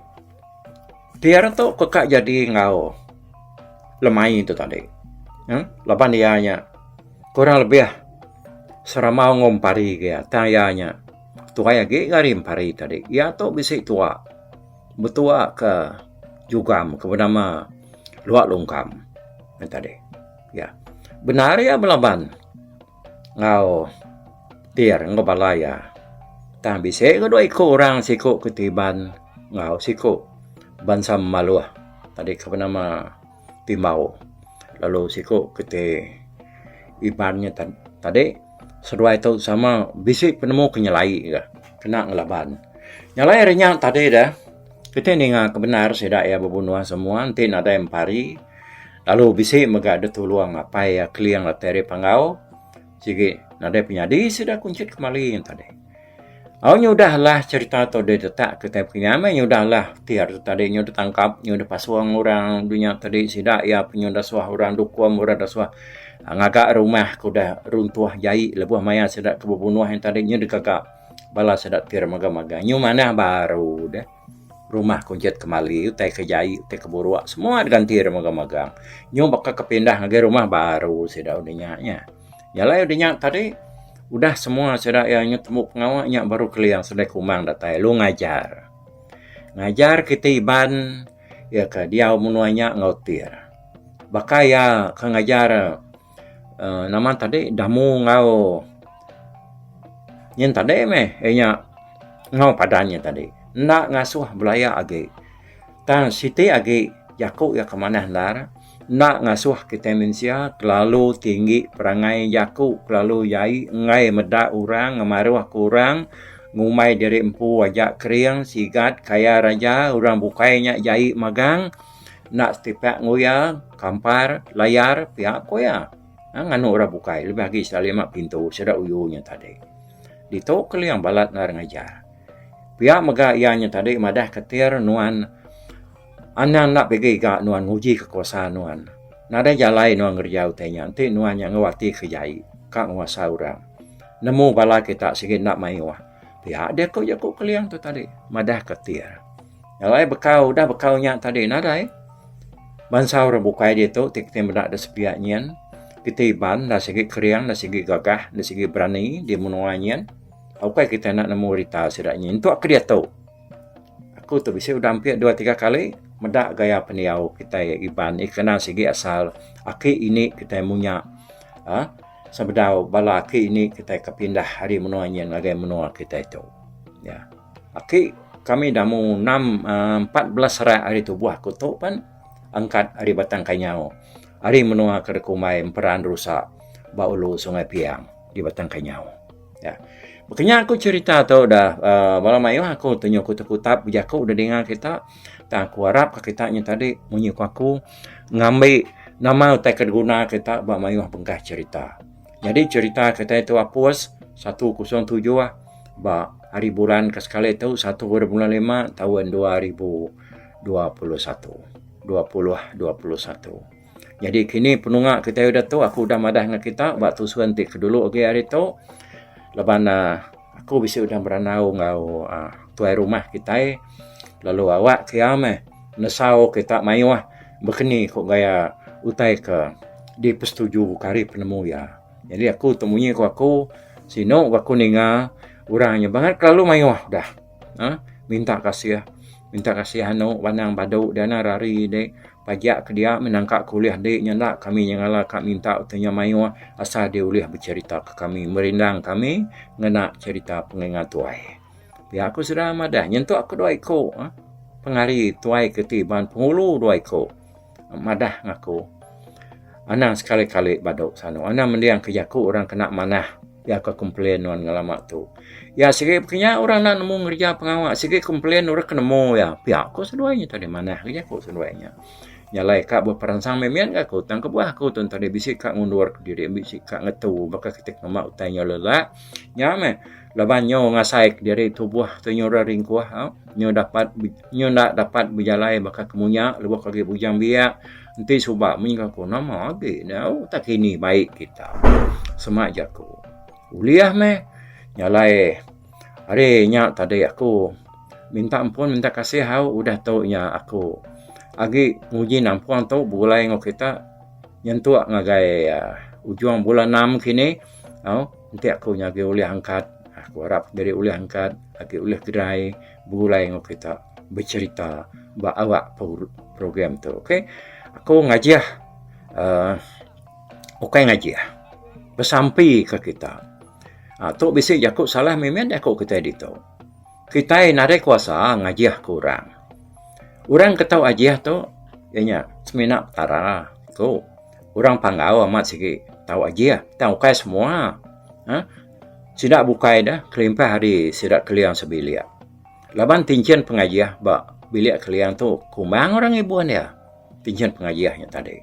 S3: pir tu ke ka jadi enggau lemai tu tadi uhh laban iya nya kurang lebih serambau enggau empari ke iya tang iya nya. Tuai agi ga ari empari tadi. Iya tu bisi tua betua ke jugam ke benama Luak Lungkam meh tadi. Iya. Bendar iya belaban enggau tir enggau bala iya. Tang bisi ga dua iku orang siku ke Iban enggau siku bansa Memaluh tadi ke benama Timbau lalu siku ke ti Iban nya tadi seduai tu sama bisi penemu ke nyelai ga kena ngelaban. Nyelai ari nya tadi da kitai ninga ke bendar sida iya bebunuh semua enti nadai empari lalu bisi mega deh tulung apai iya Keling latai ari Panggau sigi nadai penyadi sida Kunchit Kemali nya tadi. Au nyudah lah cherita tu ditetak kitai pekenya meh nyudah lah ti ari tadi nyu ditangkap nyu dipasung orang dunya tadi sida iya pun nyu dasuh orang dukum orang dasuh ngaga rumah ke udah runtuh jai lebuh maya sida ke bebunuh yen tadi nyu digaga bala sida ti magang-magang nyu manah baru deh rumah Kunchit Kemali utai ke jai utai ke buruk semua diganti re magang-magang nyu baka ke pindah ngagai rumah baru sida udah nya nya. Nya alai udah nya tadi udah semua sida iya nyau tembu pengawa nya baru keling sedai kumang datai lalu ngajar. Ngajar kiti Iban iya ke diau menua nya enggau tir. Baka iya ke ngajar uhh nama tadi damu enggau nyin tadi meh iya nya enggau padan nya tadi. Enda ngasuh belaya agi. Tang siti agi jaku iya ke manah endar. Enda ngasuh kitai mensia kelalu tinggi perangai jaku kelalu jai enggai meda orang ngemaruh ke orang ngumbai diri empu aja kering sigat kaya raja orang bukai nya jai magang enda setipak enggau iya kampar layar pia ku iya nganu orang bukai lebih agi sida lima pintu sida uyu nya tadi. Ditu keling balat endar ngajar. Pia mega iya nya tadi madah ke tir nuan. Anang enda pigi ga nuan nguji ke kuasa nuan. Nadai jalai nuan ngereja utai nya enti nuan nya enggau ati ke jai ka nguasa orang. Nemu bala kita sigi enda mayuh. Pia deh ku jaku Keling tu tadi madah ke tir. Alai bekau udah bekau nya tadi nadai bansa orang bukai ditu ti kitai meda da sepiak nyin kitai Iban enda sigi kering enda sigi gagah enda sigi berani di menua nyin. Ukai kitai enda nemu rita sida nyin entuk ke diatu. Aku tu bisi udah ampit dua tiga kali meda gaya pendiau kitai Iban ikena sigi asal aki ini kitai munya uhh sebedau bala aki ini kitai ke pindah ari menua nyin ngagai menua kitai tu. Ya. Aki kami damu enam uhh 14 rak ari tubuh aku tu pan angkat ari Batang Kanyau ari menua ke dikumbai Emperan Rusa ba ulu Sungai Piang di Batang Kanyau. Ya. Baka nya aku cherita tu dah uhh bala mayuh aku tunjuk kutap-kutap bejaku da dinga kita tang aku arap ka kita nya tadi munyi ku aku ngambi nama utai ke diguna kita ba mayuh bengkah cherita. Nyadi cherita kitai tu apus 107 ba hari bulan ke sekali tu satu hari bulan lima taun 2021 2021. Nyadi kini penunga kitai udah tu aku udah madah ngan kita ba tusun ti ke dulu agi hari tu laban uhh aku bisi udah berandau enggau uhh tuai rumah kitai lalu awak ke iya meh nesau kita mayuh bekeni ku gaya. utai ke dipesetuju ke ari penemu iya. Nyadi aku tu munyi ku aku sinu ku aku ninga orang nya bangat kelalu mayuh dah uhh minta kasih minta kasih anu banang badu deh anang rari deh pajak ke dia meh nangka ke ulih andi nya enda kami nyengala ka minta utai nya mayuh asal deh ulih becerita ke kami merindang kami ngena cerita pengingat tuai. Pia ku sida madah nyentuk ke dua iku uhh pengari tuai ke ti ban pengulu dua iku. Madah ngaku. Anang sekali-kali badu sanu. Anang mending ke jaku orang kena manah iya ke complain nuan ngelama tu. Iya sigi baka nya orang enda nemu ngereja pengawa sigi complain orang ke nemu iya. Pia ku seduai nya tadi manah ke jaku seduai nya. Nya alai ka beperansang mimit ga aku tang kebuah aku tu tadi bisi ka ngundur kediri bisi ka ngetu baka kiti ngema utai nyau lelak. Nya meh laban nyu ngasai kediri tubuh tu nyu ira ringkuh au nyu dapat Nyu enda dapat bejalai baka ke munya lebuh ke agi bujang biak enti suba mih ku nama agi ne au tak kini baik kita sema jaku. Ulih meh jalai ari nya tadi aku minta ampun minta kasih au udah tu nya aku agi nguji nampung tu begulai enggau kita nyentuk ngagai uhh ujung bulan enam kini au enti aku nya agi ulih angkat aku arap diri ulih angkat agi ulih gerai. Begulai enggau kita becherita ba awak program tu ok. Aku ngajih uhh ukai ngajih besampi ka kita uhh tu bisi jaku salah mimit jaku kitai ditu. Kitai nadai kuasa ngajih ke orang. Orang ke tau ajih tu iya nya semina petara ku. Orang panggau amat sigi tau ajih tang ukai semua uhh. Sida bukai da kelimpah ari sida Keling sebilik. Laban tinchin pengajih ba bilik Keling tu kumang orang ngibun iya tinchin pengajih nya tadi.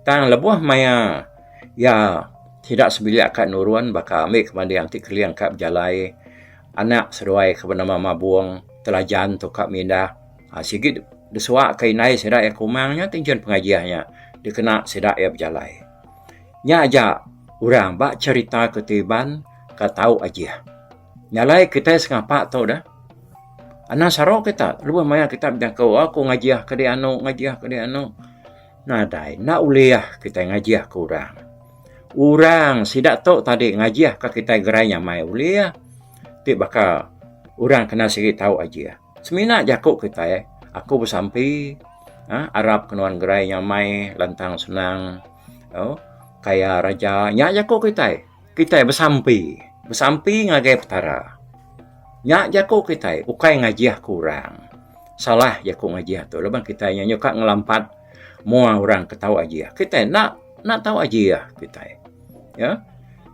S3: Tang lebuh maya iya sida sebilik ka nurun baka ambi ke banding ti Keling ka bejalai anak seduai ke benama Mabong Telajan tu ka mindah aaa sigi desuak ka indai sida iya kumang nya tinchin pengajih nya dikena sida iya bejalai. Nya aja orang ba cherita ke ti Iban ka tau ajih. Nya alai kitai sengapa tu deh. Anang saro kita lebuh maya kita bejaku aku ngajih ke dianu ngajih ke dianu. Nadai enda ulih kitai ngajih ke orang. Orang sida tu tadi ngajih ka kitai gerai nyamai ulih ti baka orang kena sigi tau ajih. Semina jaku kitai aku besampi uhh arap ke nuan gerai nyamai lantang senang. Au kaya raja nya jaku kitai. Kitai besampi, besampi ngagai Petara. Nya jaku kitai ukai ngajih ke orang. Salah jaku ngajih tu laban kitai nya nyuka ngelampat mua orang ke tau ajih. Kitai enda enda tau ajih kitai. Ya.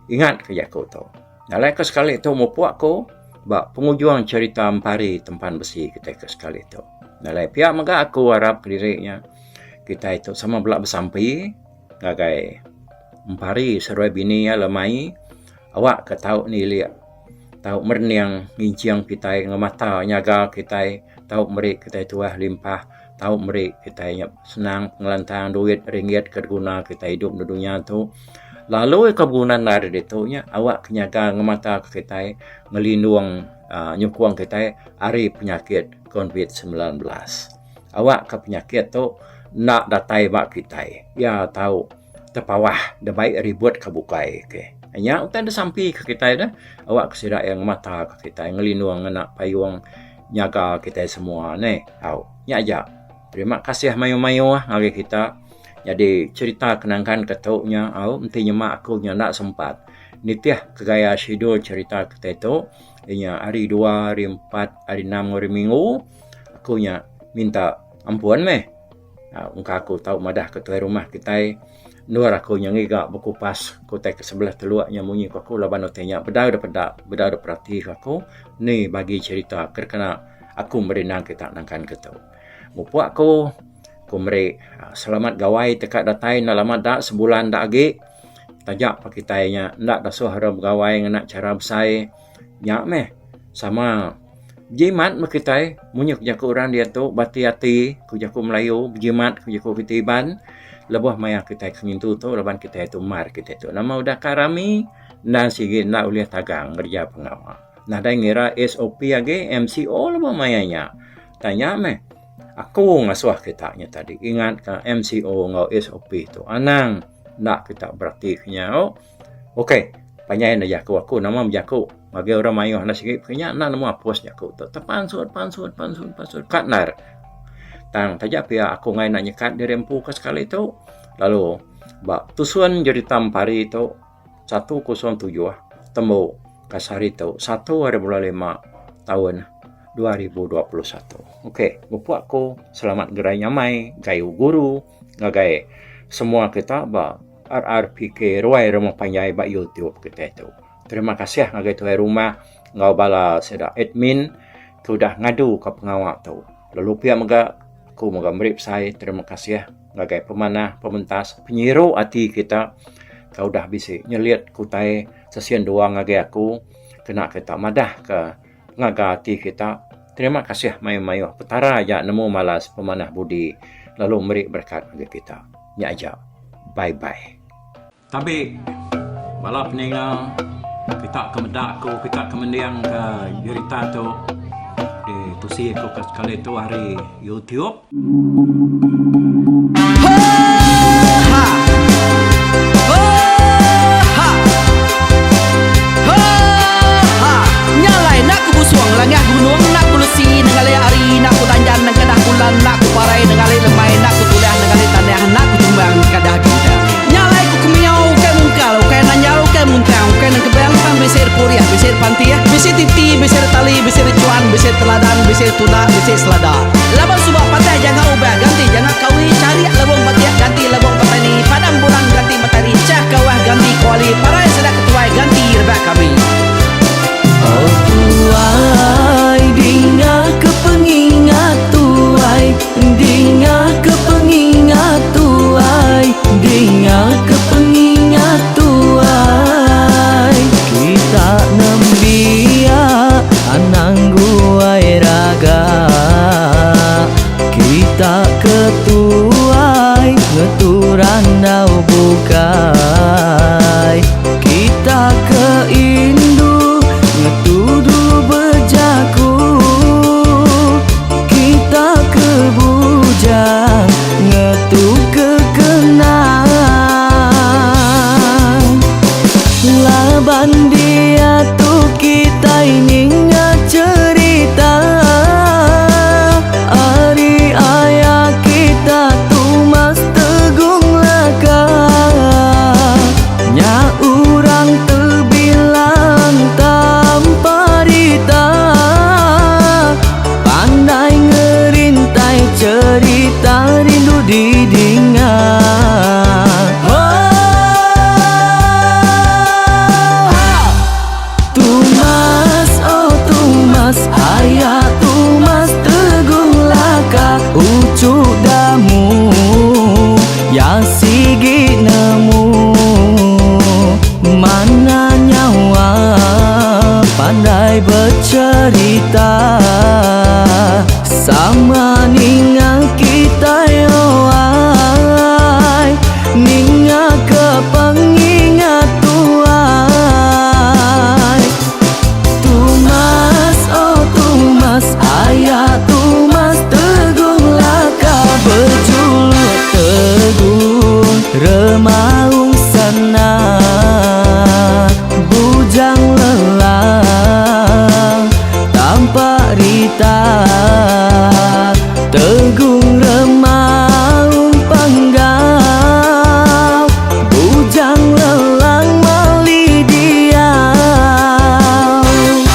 S3: Ingat ke jaku tu. Alai ke sekali tu mupuk ku ba pengujung cherita Empari Tempan Besi kitai ke sekali tu. Alai pia mega aku arap kediri nya. Kitai tu sama bela besampi ngagai empari seruai bini iya lemai awak ke tau nilik tau merening nginching kitai ngemata nyaga kitai tau meri kitai tuah limpah tau meri kitai nya senang pengelantang duit ringgit ke diguna kitai idup da dunya tu lalu ke beguna endar ditu nya awak ke nyaga ngemata kitai ngelindung uhh nyukung kitai ari penyakit covid 19. Awak ka penyakit tu enda datai ba kitai. Iya tau tepawah da bai ribut ka bukai ke. Nya utai da sampi ka kitai deh awak ka sida iya ngemata ka kitai ngelindung ngena payung nyaga kitai semua neh. Au nya aja. Terima kasih mayuh mayuh ngagai kita nyadi cherita ke nangkan ke tu nya au enti nyema aku nya enda sempat nitih ke gaya schedule cherita kitai tu inya hari dua, hari empat, hari enam enggau hari minggu. Aku nya minta ampun meh engka aku tau madah ke tuai rumah kitai endur aku nya ngiga bekupas ke utai ke sebelah teluk nya munyi ku aku laban utai nya bedau da peda bedau da perati ku aku ni bagi cherita ke kena aku merindang kita nangkan ke tu. Mupuk aku, ku meri selamat gawai teka datai enda lama da sebulan da agi taja pa kitai nya enda dasuh ira begawai ngena chara besai nya meh sama. Bejimat meh kitai munyi ku jaku orang diatu bati ati ku jaku Melayu bejimat ku jaku kitai Iban lebuh maya kitai ke ngintu tu laban kitai tu mar kitai tu. Nama udah ka rami endang sigi enda ulih tagang ngereja pengawa. Nadai ngira SOP agi MCO lebuh maya nya. Tang nya meh. Aku ngasuh kita nya tadi ingat ka MCO enggau SOP tu anang enda kita berati ke nya au. Ok panjai enda jaku aku nama bejaku bagi orang mayuh enda sigi ke nya enda nemu apus jaku tu tepansut pansut pansut pansut ka endar. Tang taja pia aku enggai enda nyekat diri empu ke sekali tu lalu ba tusun jerita empari tu 107 tembu ka sehari tu satu hari bulan lima taun 2021. Okey mupuk aku selamat gerai nyamai gayu guru ngagai semua kita ba RRPK Ruai Rumah Panjai ba YouTube kitai tu. Terima kasih ngagai tuai rumah enggau bala sida admin ke udah ngadu ka pengawa tu. Lalu pia mega aku mega meri besai terima kasih ngagai pemanah pementas penyiru ati kita ke udah bisi nyelit ke utai sesen dua ngagai aku kena kita madah ka Ngaga ati kita, terima kasih mayuh-mayuh Petara aja nemu malas pemanah budi lalu meri berekat ngagai kita. Nya aja. Bye bye. Tabi bala peninga kita ke meda aku kita ke mending ke jerita tu di tusi aku ke sekali tu ari YouTube.
S1: Laban suba patah janga ubah ganti janga kawi charik lebong batik ganti lebong petani padam bulan ganti matari chah kawah ganti kuali parai sida ketuai ganti rebak kami.
S4: Oh tuai dinga ke pengingat tuai dinga ke pengingat tuai dinga ke pengingat tuai kita nembiak anang guai raga kita ke tuai ngetu randau bukai kita ke indu ngetu dulu bejaku kita ke bujang ngetu ke kenang Laban diatu kitai ninga cherita ari aya kita Tumas Tegung Laka. Nya urang tebilang tanpa rita pandai ngerintai cherita rindu didinga. Tumas oh Tumas aya Tumas Tegung Laka uchu damu ya sigi nemu mana nyawa pandai becerita sama ninga kitai oai ninga ke pengingat tuai Tumas oh Tumas aya Tumas Tegung Laka bejuluk Tegung Remaung Sana Bujang lelang tampak rita Tegung Remaung Panggau Bujang lelang mali diau.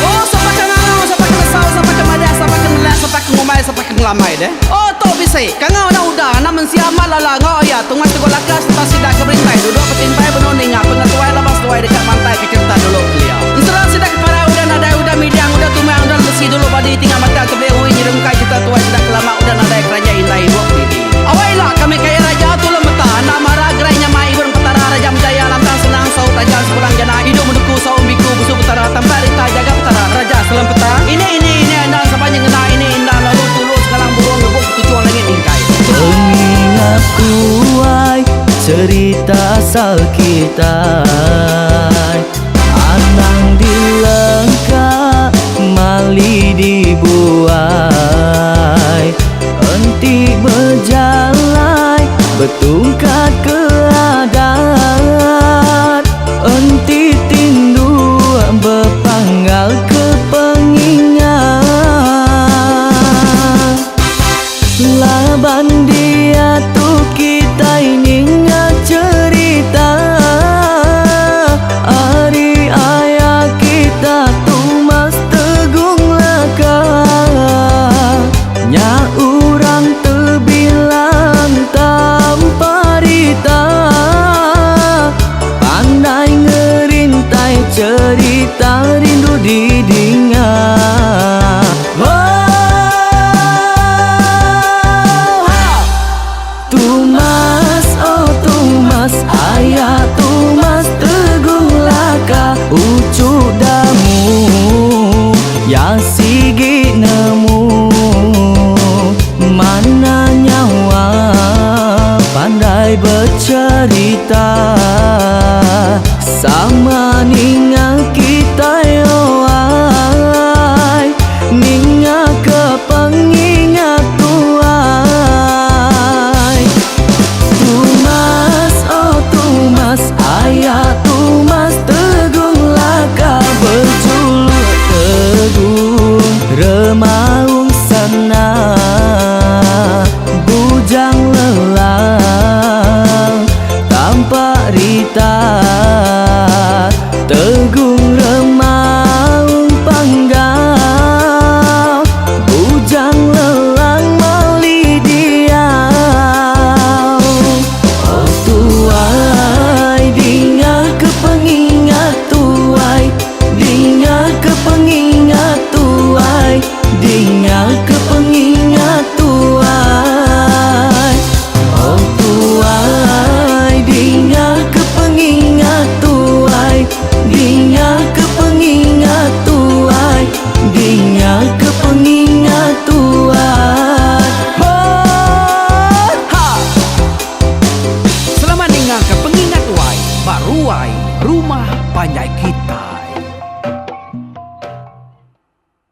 S1: Oh sapa ke ngangau sapa ke nesau sapa ke madah sapa ke nelak sapa ke ngumbai sapa ke ngelamai deh. Oh tu bisi kangau anak uda anak mensia amat lala enggau iya tungai teguh laka sereta sida ke berintai duduk betimpai benung ninga pengetuai laban seduai deka mantai ke cherita dulu kelia. Ensera sida ke parai udah nadai udah midang udah tumang udah lesi dulu badi tinggal batang tebeli ui nyerungkai cherita tuai sida ke lama udah nadai keranjai indai ibuk didi. Awai ila kami kaya raja tulung meta enda mara gerai nyamai ibun petara raja menjaya lantang senang saut raja sepulang jana idup menuku saum biku busu petara tampak rita jaga petara raja selempeta ini ini ini endang sapa nyengena ini endang lalu tulu sekalang burung ngebuk ketuchung langit mingkai.
S4: Pengingat tuai cerita asal kitai Anang dilengka mali dibuai. Betungkat.